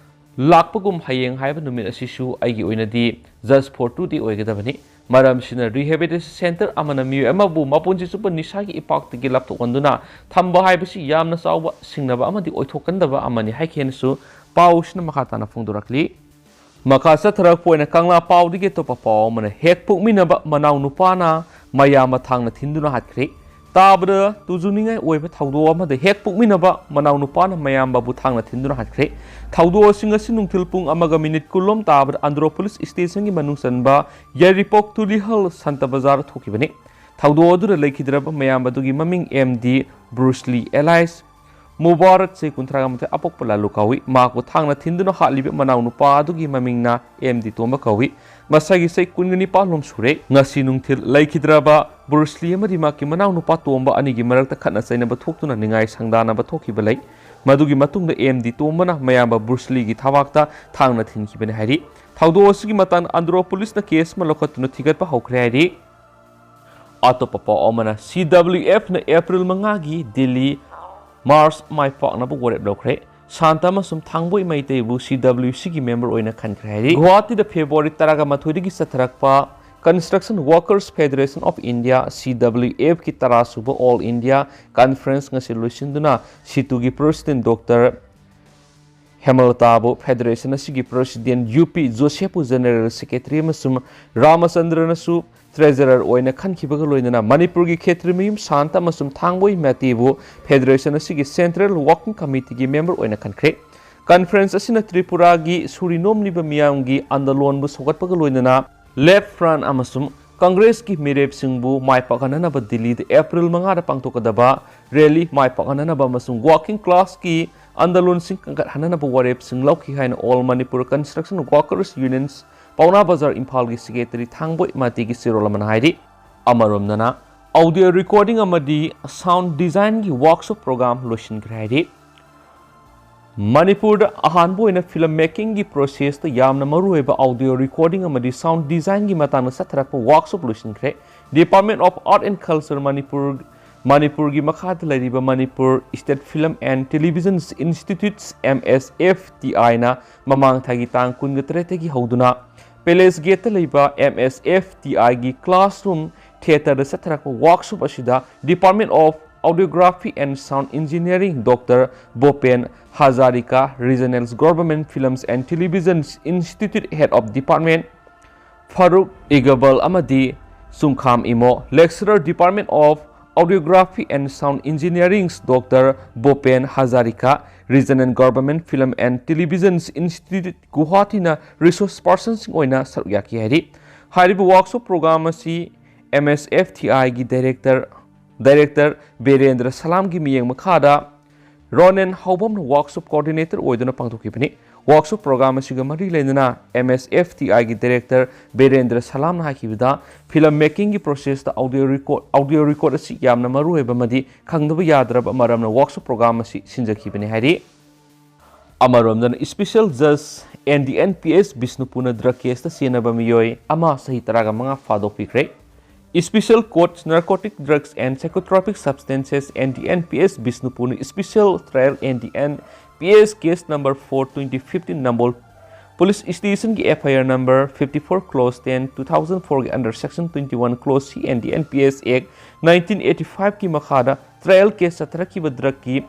ꯂꯥꯛꯄꯒꯨꯝ ꯍꯌꯦꯡ ꯍꯥꯏꯕ ꯅꯨꯃꯤꯠ ꯑꯁꯤꯁꯨ ꯑꯩꯒꯤ ꯑꯣꯏꯅꯗꯤ Just for today ꯑꯣꯏꯒꯗꯕꯅꯤ꯫ ꯃꯔꯝꯁꯤꯅ rehabilitation center ꯑꯃꯅ ꯃꯤꯑꯣꯏ ꯑꯃꯕꯨ ꯃꯄꯨꯟꯁꯤ ꯆꯨꯞꯄ ꯅꯤꯁꯥꯒꯤ ꯏꯄꯥꯛꯇꯒꯤ ꯂꯥꯞꯊꯣꯛꯍꯟꯗꯨꯅ ꯊꯝꯕ ꯍꯥꯏꯕꯁꯤ ꯌꯥꯝꯅ ꯆꯥꯎꯕ ꯁꯤꯡꯅꯕ ꯑꯃꯗꯤ ꯑꯣꯏꯊꯣꯛꯀꯟꯗꯕ ꯑꯃꯅꯤ ꯍꯥꯏꯈꯤꯅꯁꯨ ꯄꯥꯎꯁꯤꯅ ꯃꯈꯥ ꯇꯥꯅ ꯐꯣꯡꯗꯣꯔꯛꯂꯤ꯫ ꯃꯈꯥ ꯆꯠꯊꯔꯛꯄ ꯑꯣꯏꯅ ꯀꯪꯂꯥ ꯄꯥꯎꯗꯒꯤ ꯑꯇꯣꯞꯄ ꯄꯥꯎ ꯑꯃꯅ ꯍꯦꯛ ꯄꯣꯛꯃꯤꯟꯅꯕ ꯃꯅꯥꯎ ꯅꯨꯄꯥꯅ ꯃꯌꯥꯝꯕ ꯊꯥꯡꯅ ꯊꯤꯟꯗꯨꯅ ꯍꯥꯠꯈ꯭ꯔꯦ꯫ ꯇꯥꯕꯗ ꯇꯨꯖꯨꯅꯤꯡꯉꯥꯏ ꯑꯣꯏꯕ ꯊꯧꯗꯣꯛ ꯑꯃꯗ ꯍꯦꯛ ꯄꯣꯛꯃꯤꯟꯅꯕ ꯃꯅꯥꯎ ꯅꯨꯄꯥꯅ ꯃꯌꯥꯝꯕꯕꯨ ꯊꯥꯡꯅ ꯊꯤꯟꯗꯨꯅ ꯍꯥꯠꯈ꯭ꯔꯦ꯫ ꯊꯧꯗꯣꯛ ꯑꯁꯤ ꯉꯁꯤ ꯅꯨꯡꯊꯤꯜ ꯄꯨꯡ ꯑꯃꯒ ꯃꯤꯅꯤꯠ ꯀꯨꯟꯂꯣꯝ ꯇꯥꯕꯗ ꯑꯟꯗ꯭ꯔꯣ ꯄꯨꯂꯤꯁ ꯁ꯭ꯇꯦꯁꯟꯒꯤ ꯃꯅꯨꯡ ꯆꯟꯕ ꯌꯥꯏꯔꯤꯄꯣꯛ ꯇꯨꯂꯤꯍꯜ ꯁꯟꯇ ꯕꯖꯥꯔꯗ ꯊꯣꯛꯈꯤꯕꯅꯤ꯫ ꯊꯧꯗꯣꯛ ꯑꯗꯨꯗ ꯂꯩꯈꯤꯗ꯭ꯔꯕ ꯃꯌꯥꯝꯕꯗꯨꯒꯤ ꯃꯃꯤꯡ M D Bruce Lee alias Mubarak ꯆꯍꯤ ꯀꯨꯟꯊ꯭ꯔꯥ ꯃꯥꯊꯣꯏ ꯑꯄꯣꯛꯄ ꯂꯥꯂꯨ ꯀꯧꯏ꯫ ꯃꯍꯥꯛꯄꯨ ꯊꯥꯡꯅ ꯊꯤꯟꯗꯨꯅ ꯍꯥꯠꯂꯤꯕ ꯃꯅꯥꯎ ꯅꯨꯄꯥ ꯑꯗꯨꯒꯤ ꯃꯃꯤꯡꯅ ꯑꯦꯝ ꯗꯤ ꯇꯣꯝꯕ ꯀꯧꯏ꯫ ꯃꯁꯥꯒꯤ ꯆꯍꯤ ꯀꯨꯟꯒ ꯅꯤꯄꯥꯟ ꯂꯣꯝ ꯁꯨꯔꯦ꯫ ꯉꯁꯤ ꯅꯨꯡꯊꯤꯜ ꯂꯩꯈꯤꯗ꯭ꯔꯕ ꯕ꯭ꯔꯨꯁꯂꯤ ꯑꯃꯗꯤ ꯃꯍꯥꯛꯀꯤ ꯃꯅꯥꯎ ꯅꯨꯄꯥ ꯇꯣꯝꯕ ꯑꯅꯤꯒꯤ ꯃꯔꯛꯇ ꯈꯠꯅ ꯆꯩꯅꯕ ꯊꯣꯛꯇꯨꯅ ꯅꯤꯡꯉꯥꯏ ꯁꯪꯗꯥꯅꯕ ꯊꯣꯛꯈꯤꯕ ꯂꯩ꯫ ꯃꯗꯨꯒꯤ ꯃꯇꯨꯡꯗ ꯑꯦꯝ ꯗꯤ ꯇꯣꯝꯕꯅ ꯃꯌꯥꯝꯕ ꯕ꯭ꯔꯨꯁꯂꯤꯒꯤ ꯊꯕꯥꯛꯇ ꯊꯥꯡꯅ ꯊꯤꯟꯈꯤꯕꯅꯤ ꯍꯥꯏꯔꯤ꯫ ꯊꯧꯗꯣꯛ ꯑꯁꯤꯒꯤ ꯃꯇꯥꯡꯗ ꯑꯟꯗ꯭ꯔꯣ ꯄꯨꯂꯤꯁꯅ ꯀꯦꯁ ꯑꯃ ꯂꯧꯈꯠꯇꯨꯅ ꯊꯤꯒꯠꯄ ꯍꯧꯈ꯭ꯔꯦ ꯍꯥꯏꯔꯤ꯫ ꯑꯇꯣꯞꯄ ꯄꯥꯎ ꯑꯃꯅ, ꯁꯤ ꯗꯕ꯭ꯂꯤꯎ ꯑꯦꯐꯅ ꯑꯦꯄ꯭ꯔꯤꯜ ꯃꯉꯥꯒꯤ ꯗꯤꯜꯂꯤ ꯃꯥꯔꯆ ꯃꯥꯏ ꯄꯥꯛꯅꯕ ꯋꯥꯔꯦꯞ ꯂꯧꯈ꯭ꯔꯦ꯫ ꯁꯥꯟꯇ ꯑꯃꯁꯨꯡ ꯊꯥꯡꯕꯣꯏ ꯃꯩꯇꯩꯕꯨ ꯁꯤ ꯗꯕ꯭ꯂꯤꯌꯨ ꯁꯤꯒꯤ ꯃꯦꯝꯕꯔ ꯑꯣꯏꯅ ꯈꯟꯈ꯭ꯔꯦ ꯍꯥꯏꯔꯤ꯫ ꯒꯨꯋꯥꯍꯥꯇꯤꯗ ꯐꯦꯕ꯭ꯔꯨꯋꯥꯔꯤ ꯇꯔꯥꯒ ꯃꯥꯊꯣꯏꯗꯒꯤ ꯆꯠꯊꯔꯛꯄ Construction Workers Federation of India, ꯁꯤ ꯗꯕ꯭ꯂꯤꯌꯨ ꯑꯦꯐꯀꯤ ꯇꯔꯥꯁꯨꯕ All India Conference ꯉꯁꯤ ꯂꯣꯏꯁꯤꯟꯗꯨꯅ ꯁꯤꯇꯨꯒꯤ ꯄ꯭ꯔꯦꯁꯤꯗꯦꯟ ꯗꯣꯛꯇꯔ ꯍꯦꯃꯂꯇꯥꯕꯨ ꯐꯦꯗꯔꯦꯁꯟ ꯑꯁꯤꯒꯤ ꯄ꯭ꯔꯦꯁꯤꯗꯦꯟ ꯌꯨ ꯄꯤ ꯖꯣꯁꯦꯐꯄꯨ ꯖꯦꯅꯔꯦꯜ ꯁꯦꯀ꯭ꯔꯦꯇꯔꯤ ꯑꯃꯁꯨꯡ ꯔꯥꯃꯆꯟꯗ꯭ꯔꯅꯁꯨ ꯇ꯭ꯔꯦꯖꯔꯔ ꯑꯣꯏꯅ ꯈꯟꯈꯤꯕꯒ ꯂꯣꯏꯅꯅ ꯃꯅꯤꯄꯨꯔꯒꯤ ꯈꯦꯇ꯭ꯔꯤꯃꯌꯨꯝ ꯁꯥꯟꯇ ꯑꯃꯁꯨꯡ ꯊꯥꯡꯕꯣꯏ ꯃꯩꯇꯩꯕꯨ ꯐꯦꯗꯔꯦꯁꯟ ꯑꯁꯤꯒꯤ ꯁꯦꯟꯇ꯭ꯔꯦꯜ ꯋꯥꯔꯀꯤꯡ ꯀꯃꯤꯇꯤꯒꯤ ꯃꯦꯝꯕꯔ ꯑꯣꯏꯅ ꯈꯟꯈ꯭ꯔꯦ꯫ ꯀꯟꯐꯔꯦꯟꯁ ꯑꯁꯤꯅ ꯇ꯭ꯔꯤꯄꯨꯔꯥꯒꯤ ꯁꯨꯔꯤ ꯅꯣꯝꯂꯤꯕ ꯃꯤꯌꯥꯝꯒꯤ ꯑꯥꯟꯗꯣꯂꯣꯟꯕꯨ ꯁꯧꯒꯠꯄꯒ ꯂꯣꯏꯅꯅ ꯂꯦꯐ ꯐ꯭ꯔꯟꯠ ꯑꯃꯁꯨꯡ ꯀꯪꯒ꯭ꯔꯦꯁꯀꯤ ꯃꯤꯔꯦꯞꯁꯤꯡꯕꯨ ꯃꯥꯏ ꯄꯥꯛꯍꯟꯅꯅꯕ ꯗꯤꯜꯂꯤꯗ ꯑꯦꯄ꯭ꯔꯤꯜ ꯃꯉꯥꯗ ꯄꯥꯡꯊꯣꯛꯀꯗꯕ ꯔꯦꯂꯤ ꯃꯥꯏ ꯄꯥꯛꯍꯟꯅꯅꯕ ꯑꯃꯁꯨꯡ ꯋꯥꯔꯀꯤꯡ ꯀ꯭ꯂꯥꯁꯀꯤ ꯑꯥꯟꯗꯣꯂꯣꯟꯁꯤꯡ ꯀꯟꯈꯠꯍꯟꯅꯅꯕ ꯋꯥꯔꯦꯞꯁꯤꯡ ꯂꯧꯈꯤ ꯍꯥꯏꯅ All Manipur Construction Workers Unions ꯄꯥꯎꯅꯥ ꯕꯖꯥꯔ ꯏꯝꯐꯥꯜꯒꯤ ꯁꯦꯀ꯭ꯔꯦꯇꯔꯤ ꯊꯥꯡꯕꯣꯏ ꯃꯥꯇꯤꯒꯤ ꯆꯦꯔꯣꯜ ꯑꯃꯅ ꯍꯥꯏꯔꯤ꯫ ꯑꯃꯔꯣꯝꯗꯅ, ꯑꯣꯗꯤꯑꯣ ꯔꯦꯀꯣꯔꯗꯤꯡ ꯑꯃꯗꯤ ꯁꯥꯎꯟ ꯗꯤꯖꯥꯏꯟꯒꯤ ꯋꯥꯔꯛꯁꯣꯞ ꯄ꯭ꯔꯣꯒ꯭ꯔꯥꯝ ꯂꯣꯏꯁꯤꯟꯈ꯭ꯔꯦ ꯍꯥꯏꯔꯤ꯫ ꯃꯅꯤꯄꯨꯔꯗ ꯑꯍꯥꯟꯕ ꯑꯣꯏꯅ ꯐꯤꯂꯝ ꯃꯦꯀꯤꯡꯒꯤ ꯄ꯭ꯔꯣꯁꯦꯁꯇ ꯌꯥꯝꯅ ꯃꯔꯨꯑꯣꯏꯕ ꯑꯣꯗꯤꯑꯣ ꯔꯦꯀꯣꯔꯗꯤꯡ ꯑꯃꯗꯤ ꯁꯥꯎꯟ ꯗꯤꯖꯥꯏꯟꯒꯤ ꯃꯇꯥꯡꯗ ꯆꯠꯊꯔꯛꯄ ꯋꯥꯔꯛꯁꯣꯞ ꯂꯣꯏꯁꯤꯟꯈ꯭ꯔꯦ꯫ Department of Art and Culture ꯃꯅꯤꯄꯨꯔ, ꯃꯅꯤꯄꯨꯔꯒꯤ ꯃꯈꯥꯗ ꯂꯩꯔꯤꯕ Manipur State Film and Television Institute, M S F T I ꯅ ꯃꯃꯥꯡ ꯊꯥꯒꯤ ꯇꯥꯡ ꯀꯨꯟꯒ ꯇꯔꯦꯠꯇꯒꯤ ꯍꯧꯗꯨꯅ ꯄꯦꯂꯦꯁ ꯒꯦꯠꯇ ꯂꯩꯕ M S F T I ꯒꯤ ꯀ꯭ꯂꯥꯁꯔꯨꯝ ꯊꯤꯌꯦꯇꯔꯗ ꯆꯠꯊꯔꯛꯄ ꯋꯥꯔꯛꯁꯣꯞ ꯑꯁꯤꯗ Department of Audiography and Sound Engineering doctor Bhupen Hazarika, Regional Government Films and Television Institute Head of Department Faruk Iqbal ꯑꯃꯗꯤ Chungkham Imo, Lecturer, Department of Audiography and Sound Engineering doctor Bhupen Hazarika, Regional Government Film and Television Institute ꯒꯨꯋꯥꯍꯥꯇꯤꯅ ꯔꯤꯁꯣꯔꯁ ꯄꯔꯁꯟꯁꯤꯡ ꯑꯣꯏꯅ ꯁꯔꯨꯛ ꯌꯥꯈꯤ ꯍꯥꯏꯔꯤ꯫ ꯍꯥꯏꯔꯤꯕ ꯋꯥꯔꯛꯁꯣꯞ ꯄ꯭ꯔꯣꯒ꯭ꯔꯥꯝ ꯑꯁꯤ M S F T I ꯒꯤ ꯗꯥꯏꯔꯦꯛꯇꯔ, ꯗꯥꯏꯔꯦꯛꯇꯔ ꯕꯤꯔꯦꯟꯗ꯭ꯔ ꯁꯂꯥꯝꯒꯤ ꯃꯤꯠꯌꯦꯡ ꯃꯈꯥꯗ ꯔꯣꯅꯦꯟ ꯍꯥꯎꯕꯝꯅ ꯋꯥꯔꯛꯁꯣꯞ ꯀꯣꯑꯣꯔꯗꯤꯅꯦꯇꯔ ꯑꯣꯏꯗꯨꯅ ꯄꯥꯡꯊꯣꯛꯈꯤꯕꯅꯤ꯫ ꯋꯥꯔꯛꯁꯣꯞ ꯄ꯭ꯔꯣꯒ꯭ꯔꯥꯝ ꯑꯁꯤꯒ ꯃꯔꯤ ꯂꯩꯅꯅ M S F T I ꯒꯤ ꯗꯥꯏꯔꯦꯛꯇꯔ ꯕꯤꯔꯦꯟꯗ꯭ꯔ ꯁꯂꯥꯝꯅ ꯍꯥꯏꯈꯤꯕꯗ, ꯐꯤꯂꯝ ꯃꯦꯀꯤꯡꯒꯤ ꯄ꯭ꯔꯣꯁꯦꯁꯇ ꯑꯣꯗꯤꯑꯣ ꯔꯦꯀꯣꯔꯗ, ꯑꯣꯗꯤꯑꯣ ꯔꯦꯀꯣꯔꯗ ꯑꯁꯤ ꯌꯥꯝꯅ ꯃꯔꯨꯑꯣꯏꯕ ꯑꯃꯗꯤ ꯈꯪꯗꯕ ꯌꯥꯗ꯭ꯔꯕ ꯃꯔꯝꯅ ꯋꯥꯔꯛꯁꯣꯞ ꯄ꯭ꯔꯣꯒ꯭ꯔꯥꯝ ꯑꯁꯤ ꯁꯤꯟꯖꯈꯤꯕꯅꯤ ꯍꯥꯏꯔꯤ꯫ ꯑꯃꯔꯣꯝꯗꯅ, ꯏꯁꯄꯤꯁꯦꯜ ꯖꯖ N D N P S ꯕꯤꯁꯅꯨꯄꯨꯔꯅ ꯗ꯭ꯔꯒ ꯀꯦꯁꯇ ꯆꯦꯟꯅꯕ ꯃꯤꯑꯣꯏ ꯑꯃ ꯆꯍꯤ ꯇꯔꯥꯒ ꯃꯉꯥ ꯐꯥꯗꯣꯛꯄꯤꯈ꯭ꯔꯦ꯫ Special Court Narcotic Drugs and Psychotropic Substances, N D N P S ꯕꯤꯁꯅꯨꯄꯨꯔꯅ special trial N D N P S case number four twenty fifteen Nambol Police Station ꯒꯤ F I R number fifty four clause ten, two thousand four ꯒꯤ under section twenty one clause C and the N P S Act nineteen eighty five ꯀꯤ ꯃꯈꯥꯗ trial case ꯆꯠꯊꯔꯛꯈꯤꯕ drug ꯀꯤ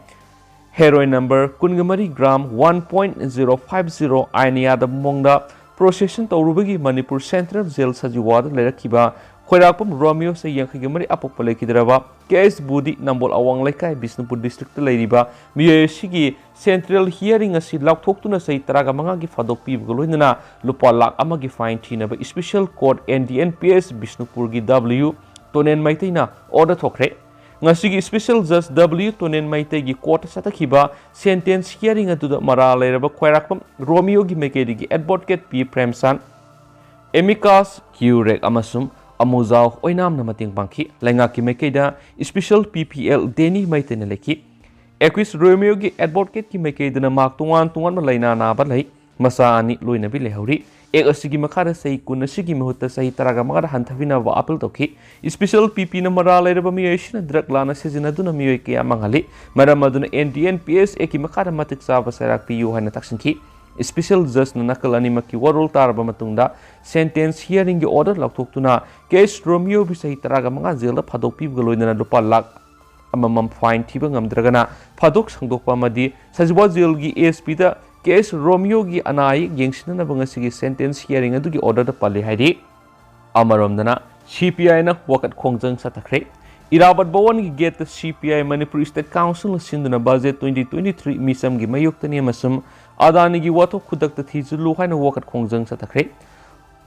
heroin number ꯀꯨꯟꯒ ꯃꯔꯤ gram one point zero five zero ꯑꯥꯏꯟ ꯌꯥꯗꯕ ꯃꯑꯣꯡꯗ possession ꯇꯧꯔꯨꯕꯒꯤ ꯃꯅꯤꯄꯨꯔ Central Jail ꯁꯖꯤꯋꯥꯗ ꯂꯩꯔꯛꯈꯤꯕ ꯈꯣꯏꯔꯥꯛꯄꯝ ꯔꯣꯃꯤꯌꯣ ꯆꯍꯤ ꯌꯥꯡꯈꯩꯒ ꯃꯔꯤ ꯑꯄꯣꯛꯄ ꯂꯩꯈꯤꯗ꯭ꯔꯕ ꯀꯦ ꯑꯦꯁ ꯕꯨꯗꯤ ꯅꯝꯕꯣꯜ ꯑꯋꯥꯡ ꯂꯩꯀꯥꯏ ꯕꯤꯁꯅꯨꯄꯨꯔ district ꯇ ꯂꯩꯔꯤꯕ ꯃꯤꯑꯣꯏ ꯑꯁꯤꯒꯤ central hearing ꯑꯁꯤ ꯂꯥꯎꯊꯣꯛꯇꯨꯅ ꯆꯍꯤ ꯇꯔꯥꯒ ꯃꯉꯥꯒꯤ ꯐꯥꯗꯣꯛ ꯄꯤꯕꯒ ꯂꯣꯏꯅꯅ ꯂꯨꯄꯥ ꯂꯥꯈ ꯑꯃꯒꯤ fine ꯊꯤꯅꯕ special court N D N P S ꯕꯤꯁꯅꯨꯄꯨꯔꯒꯤ W ꯇꯣꯅꯦꯟ ꯃꯩꯇꯩꯅ order ꯊꯣꯛꯈ꯭ꯔꯦ꯫ ꯉꯁꯤꯒꯤ special judge W ꯇꯣꯅꯦꯟ ꯃꯩꯇꯩꯒꯤ court ꯇ ꯆꯠꯊꯈꯤꯕ sentence hearing ꯑꯗꯨꯗ ꯃꯔꯥꯜ ꯂꯩꯔꯕ ꯈ꯭ꯋꯥꯏꯔꯥꯛꯄꯝ ꯔꯣꯃꯤꯌꯣꯒꯤ ꯃꯥꯏꯀꯩꯗꯒꯤ advocate P ꯄ꯭ꯔꯦꯝꯆꯥꯟ, amicus ꯀ꯭ꯌꯨꯔꯦꯛ ꯑꯃꯁꯨꯡ ꯑꯃꯨꯖꯥꯎ ꯑꯣꯏꯅꯥꯝꯅ ꯃꯇꯦꯡ ꯄꯥꯡꯈꯤ꯫ ꯂꯩꯉꯥꯛꯀꯤ ꯃꯥꯏꯀꯩꯗ special P P L ꯗꯦꯅꯤ ꯃꯩꯇꯩꯅ ꯂꯩꯈꯤ꯫ Accused ꯔꯣꯃꯤꯌꯣꯒꯤ advocate ꯀꯤ ꯃꯥꯏꯀꯩꯗꯅ ꯃꯍꯥꯛ ꯇꯣꯉꯥꯟ ꯇꯣꯉꯥꯟꯕ ꯂꯥꯏꯅꯥ ꯅꯥꯕ ꯂꯩ, ꯃꯆꯥ ꯑꯅꯤ ꯂꯣꯏꯅꯕꯤ ꯂꯩꯍꯧꯔꯤ꯫ Act ꯑꯁꯤꯒꯤ ꯃꯈꯥꯗ ꯆꯍꯤ ꯀꯨꯟ ꯑꯁꯤꯒꯤ ꯃꯍꯨꯠꯇ ꯆꯍꯤ ꯇꯔꯥꯒ ꯃꯉꯥꯗ ꯍꯟꯊꯕꯤꯅꯕ appeal ꯇꯧꯈꯤ꯫ Special P P ꯅ ꯃꯔꯥꯜ ꯂꯩꯔꯕ ꯃꯤꯑꯣꯏ ꯑꯁꯤꯅ drug ꯂꯥꯟꯅ ꯁꯤꯖꯤꯟꯅꯗꯨꯅ ꯃꯤꯑꯣꯏ ꯀꯌꯥ ꯃꯥꯡꯍꯜꯂꯤ꯫ ꯃꯔꯝ ꯑꯗꯨꯅ N D N P S Act ꯀꯤ ꯃꯈꯥꯗ ꯃꯇꯤꯛ ꯆꯥꯕ ꯆꯩꯔꯥꯛ ꯄꯤꯌꯨ ꯍꯥꯏꯅ ꯇꯛꯁꯤꯟꯈꯤ꯫ Special judge ꯅ ꯅꯥꯀꯜ ꯑꯅꯤꯃꯛꯀꯤ ꯋꯥꯔꯣꯜ ꯇꯥꯔꯕ ꯃꯇꯨꯡꯗ sentence hearing ꯒꯤ order ꯂꯥꯎꯊꯣꯛꯇꯨꯅ ꯀꯦ ꯑꯦꯁ ꯔꯣꯃꯤꯌꯣꯕꯨ ꯆꯍꯤ ꯇꯔꯥꯒ ꯃꯉꯥ ꯖꯦꯜꯗ ꯐꯥꯗꯣꯛꯄꯤꯕꯒ ꯂꯣꯏꯅꯅ ꯂꯨꯄꯥ ꯂꯥꯈ ꯑꯃꯃꯝ fine ꯊꯤꯕ ꯉꯝꯗ꯭ꯔꯒꯅ ꯐꯥꯗꯣꯛ ꯁꯪꯗꯣꯛꯄ ꯑꯃꯗꯤ ꯁꯖꯤꯋꯥ ꯖꯦꯜꯒꯤ ꯑꯦ ꯑꯦꯁ ꯄꯤ ꯗ ꯀꯦ ꯑꯦꯁ ꯔꯣꯃꯤꯌꯣꯒꯤ ꯑꯅꯥ ꯑꯌꯦꯛ ꯌꯦꯡꯁꯤꯟꯅꯅꯕ ꯉꯁꯤꯒꯤ sentence hearing ꯑꯗꯨꯒꯤ order ꯗ ꯄꯜꯂꯤ ꯍꯥꯏꯔꯤ꯫ ꯑꯃꯔꯣꯝꯗꯅ ꯁꯤ ꯄꯤ ꯑꯥꯏ ꯅ ꯋꯥꯀꯠ ꯈꯣꯡꯖꯪ ꯆꯠꯊꯈ꯭ꯔꯦ꯫ ꯏꯔꯥꯕꯠ ꯚꯋꯟꯒꯤ gate ꯇ ꯁꯤ P I Manipur State Council ꯅ ꯁꯤꯟꯗꯨꯅ budget twenty twenty three ꯃꯤꯆꯝꯒꯤ ꯃꯥꯌꯣꯛꯇꯅꯤ ꯑꯃꯁꯨꯡ ꯑꯗꯥꯅꯤꯒꯤ ꯋꯥꯊꯣꯛ ꯈꯨꯗꯛꯇ ꯊꯤꯖꯤꯜꯂꯨ ꯍꯥꯏꯅ ꯋꯥꯀꯠ ꯈꯣꯡꯖꯪ ꯆꯠꯊꯈ꯭ꯔꯦ꯫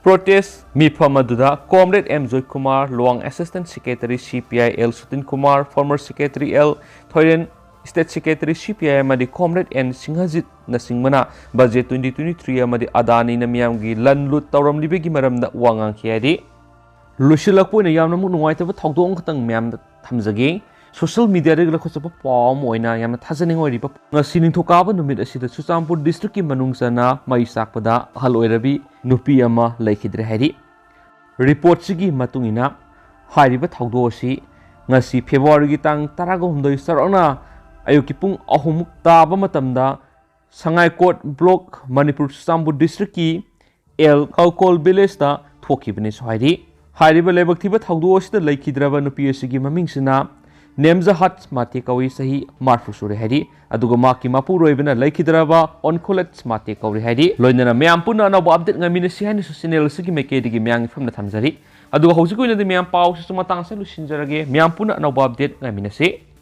Protest ꯃꯤꯐꯝ ꯑꯗꯨꯗ Comrade M Joykumar, Luwang Assistant Secretary C P I L ꯁꯨꯇꯤꯟ Kumar, former Secretary L ꯊꯣꯏꯔꯦꯟ, State Secretary C P I ꯑꯃꯗꯤ Comrade N ꯁꯤꯡꯍꯖꯤꯠꯅꯆꯤꯡꯕꯅ budget twenty twenty three ꯑꯃꯗꯤ ꯑꯗꯥꯅꯤꯅ ꯃꯤꯌꯥꯝꯒꯤ ꯂꯟ ꯂꯨꯠ ꯇꯧꯔꯝꯂꯤꯕꯒꯤ ꯃꯔꯝꯗ ꯋꯥ ꯉꯥꯡꯈꯤ ꯍꯥꯏꯔꯤ꯫ ꯂꯣꯏꯁꯤꯜꯂꯛꯄ ꯑꯣꯏꯅ ꯌꯥꯝꯅꯃꯛ ꯅꯨꯡꯉꯥꯏꯇꯕ ꯊꯧꯗꯣꯛ ꯑꯃꯈꯛꯇꯪ ꯃꯌꯥꯝꯗ ꯊꯝꯖꯒꯦ꯫ Social media ꯗꯒꯤ ꯂꯧꯈꯠꯆꯕ ꯄꯥꯎ ꯑꯃ ꯑꯣꯏꯅ ꯌꯥꯝꯅ ꯊꯥꯖꯅꯤꯡꯉꯥꯏ ꯑꯣꯏꯔꯤꯕ, ꯉꯁꯤ ꯅꯤꯡꯊꯧꯀꯥꯕ ꯅꯨꯃꯤꯠ ꯑꯁꯤꯗ ꯆꯨꯔꯆꯥꯟꯄꯨꯔ district ꯀꯤ ꯃꯅꯨꯡ ꯆꯟꯅ ꯃꯩ ꯆꯥꯛꯄꯗ ꯑꯍꯜ ꯑꯣꯏꯔꯕꯤ ꯅꯨꯄꯤ ꯑꯃ ꯂꯩꯈꯤꯗ꯭ꯔꯦ ꯍꯥꯏꯔꯤ꯫ Report ꯁꯤꯒꯤ ꯃꯇꯨꯡ ꯏꯟꯅ ꯍꯥꯏꯔꯤꯕ ꯊꯧꯗꯣꯛ ꯑꯁꯤ ꯉꯁꯤ February ꯒꯤ ꯇꯥꯡ ꯇꯔꯥꯒ ꯍꯨꯝꯗꯣꯏ ꯆꯥꯎꯔꯥꯛꯅ ꯑꯌꯨꯛꯀꯤ ꯄꯨꯡ ꯑꯍꯨꯝꯃꯨꯛ ꯇꯥꯕ ꯃꯇꯝꯗ ꯁꯉꯥꯏꯀꯣꯠ ꯕ꯭ꯂꯣꯛ, ꯃꯅꯤꯄꯨꯔ ꯆꯨꯔꯆꯥꯟꯄꯨꯔ ꯗꯤꯁꯇ꯭ꯔꯤꯛꯀꯤ ꯑꯦꯜ ꯀꯧꯀꯣꯜ ꯚꯤꯂꯦꯖꯇ ꯊꯣꯛꯈꯤꯕꯅꯤꯁꯨ ꯍꯥꯏꯔꯤ꯫ ꯍꯥꯏꯔꯤꯕ ꯂꯥꯏꯕꯛ ꯊꯤꯕ ꯊꯧꯗꯣꯛ ꯑꯁꯤꯗ ꯂꯩꯈꯤꯗ꯭ꯔꯕ ꯅꯨꯄꯤ ꯑꯁꯤꯒꯤ ꯃꯃꯤꯡꯁꯤꯅ ꯅꯦꯝꯖꯍꯠ ꯃꯥꯇꯦ ꯀꯧꯏ, ꯆꯍꯤ ꯃꯔꯤꯐꯨ ꯁꯨꯔꯦ ꯍꯥꯏꯔꯤ꯫ ꯑꯗꯨꯒ ꯃꯍꯥꯛꯀꯤ ꯃꯄꯨꯔꯣꯏꯕꯅ ꯂꯩꯈꯤꯗ꯭ꯔꯕ ꯑꯣꯟꯈꯣꯂꯠ ꯃꯥꯇꯦ ꯀꯧꯔꯤ ꯍꯥꯏꯔꯤ꯫ ꯂꯣꯏꯅꯅ ꯃꯌꯥꯝ ꯄꯨꯟꯅ ꯑꯅꯧꯕ ꯑꯞꯗꯦꯠ ꯉꯥꯏꯃꯤꯟꯅꯁꯤ ꯍꯥꯏꯅꯁꯨ ꯆꯦꯅꯦꯜ ꯑꯁꯤꯒꯤ ꯃꯥꯏꯀꯩꯗꯒꯤ ꯃꯌꯥꯝꯒꯤ ꯐꯝꯅ ꯊꯝꯖꯔꯤ꯫ ꯑꯗꯨꯒ ꯍꯧꯖꯤꯛꯀꯤ ꯑꯣꯏꯅꯗꯤ ꯃꯌꯥꯝ ꯄꯥꯎꯁꯤꯁꯨ ꯃꯇꯥꯡ ꯑꯁꯤꯗ ꯂꯣꯏꯁꯤꯟꯖꯔꯒꯦ꯫ ꯃꯌꯥꯝ ꯄꯨꯟꯅ ꯑꯅꯧꯕ ꯑꯞꯗꯦꯠ ꯉꯥꯏꯃꯤꯟꯅꯁꯤ꯫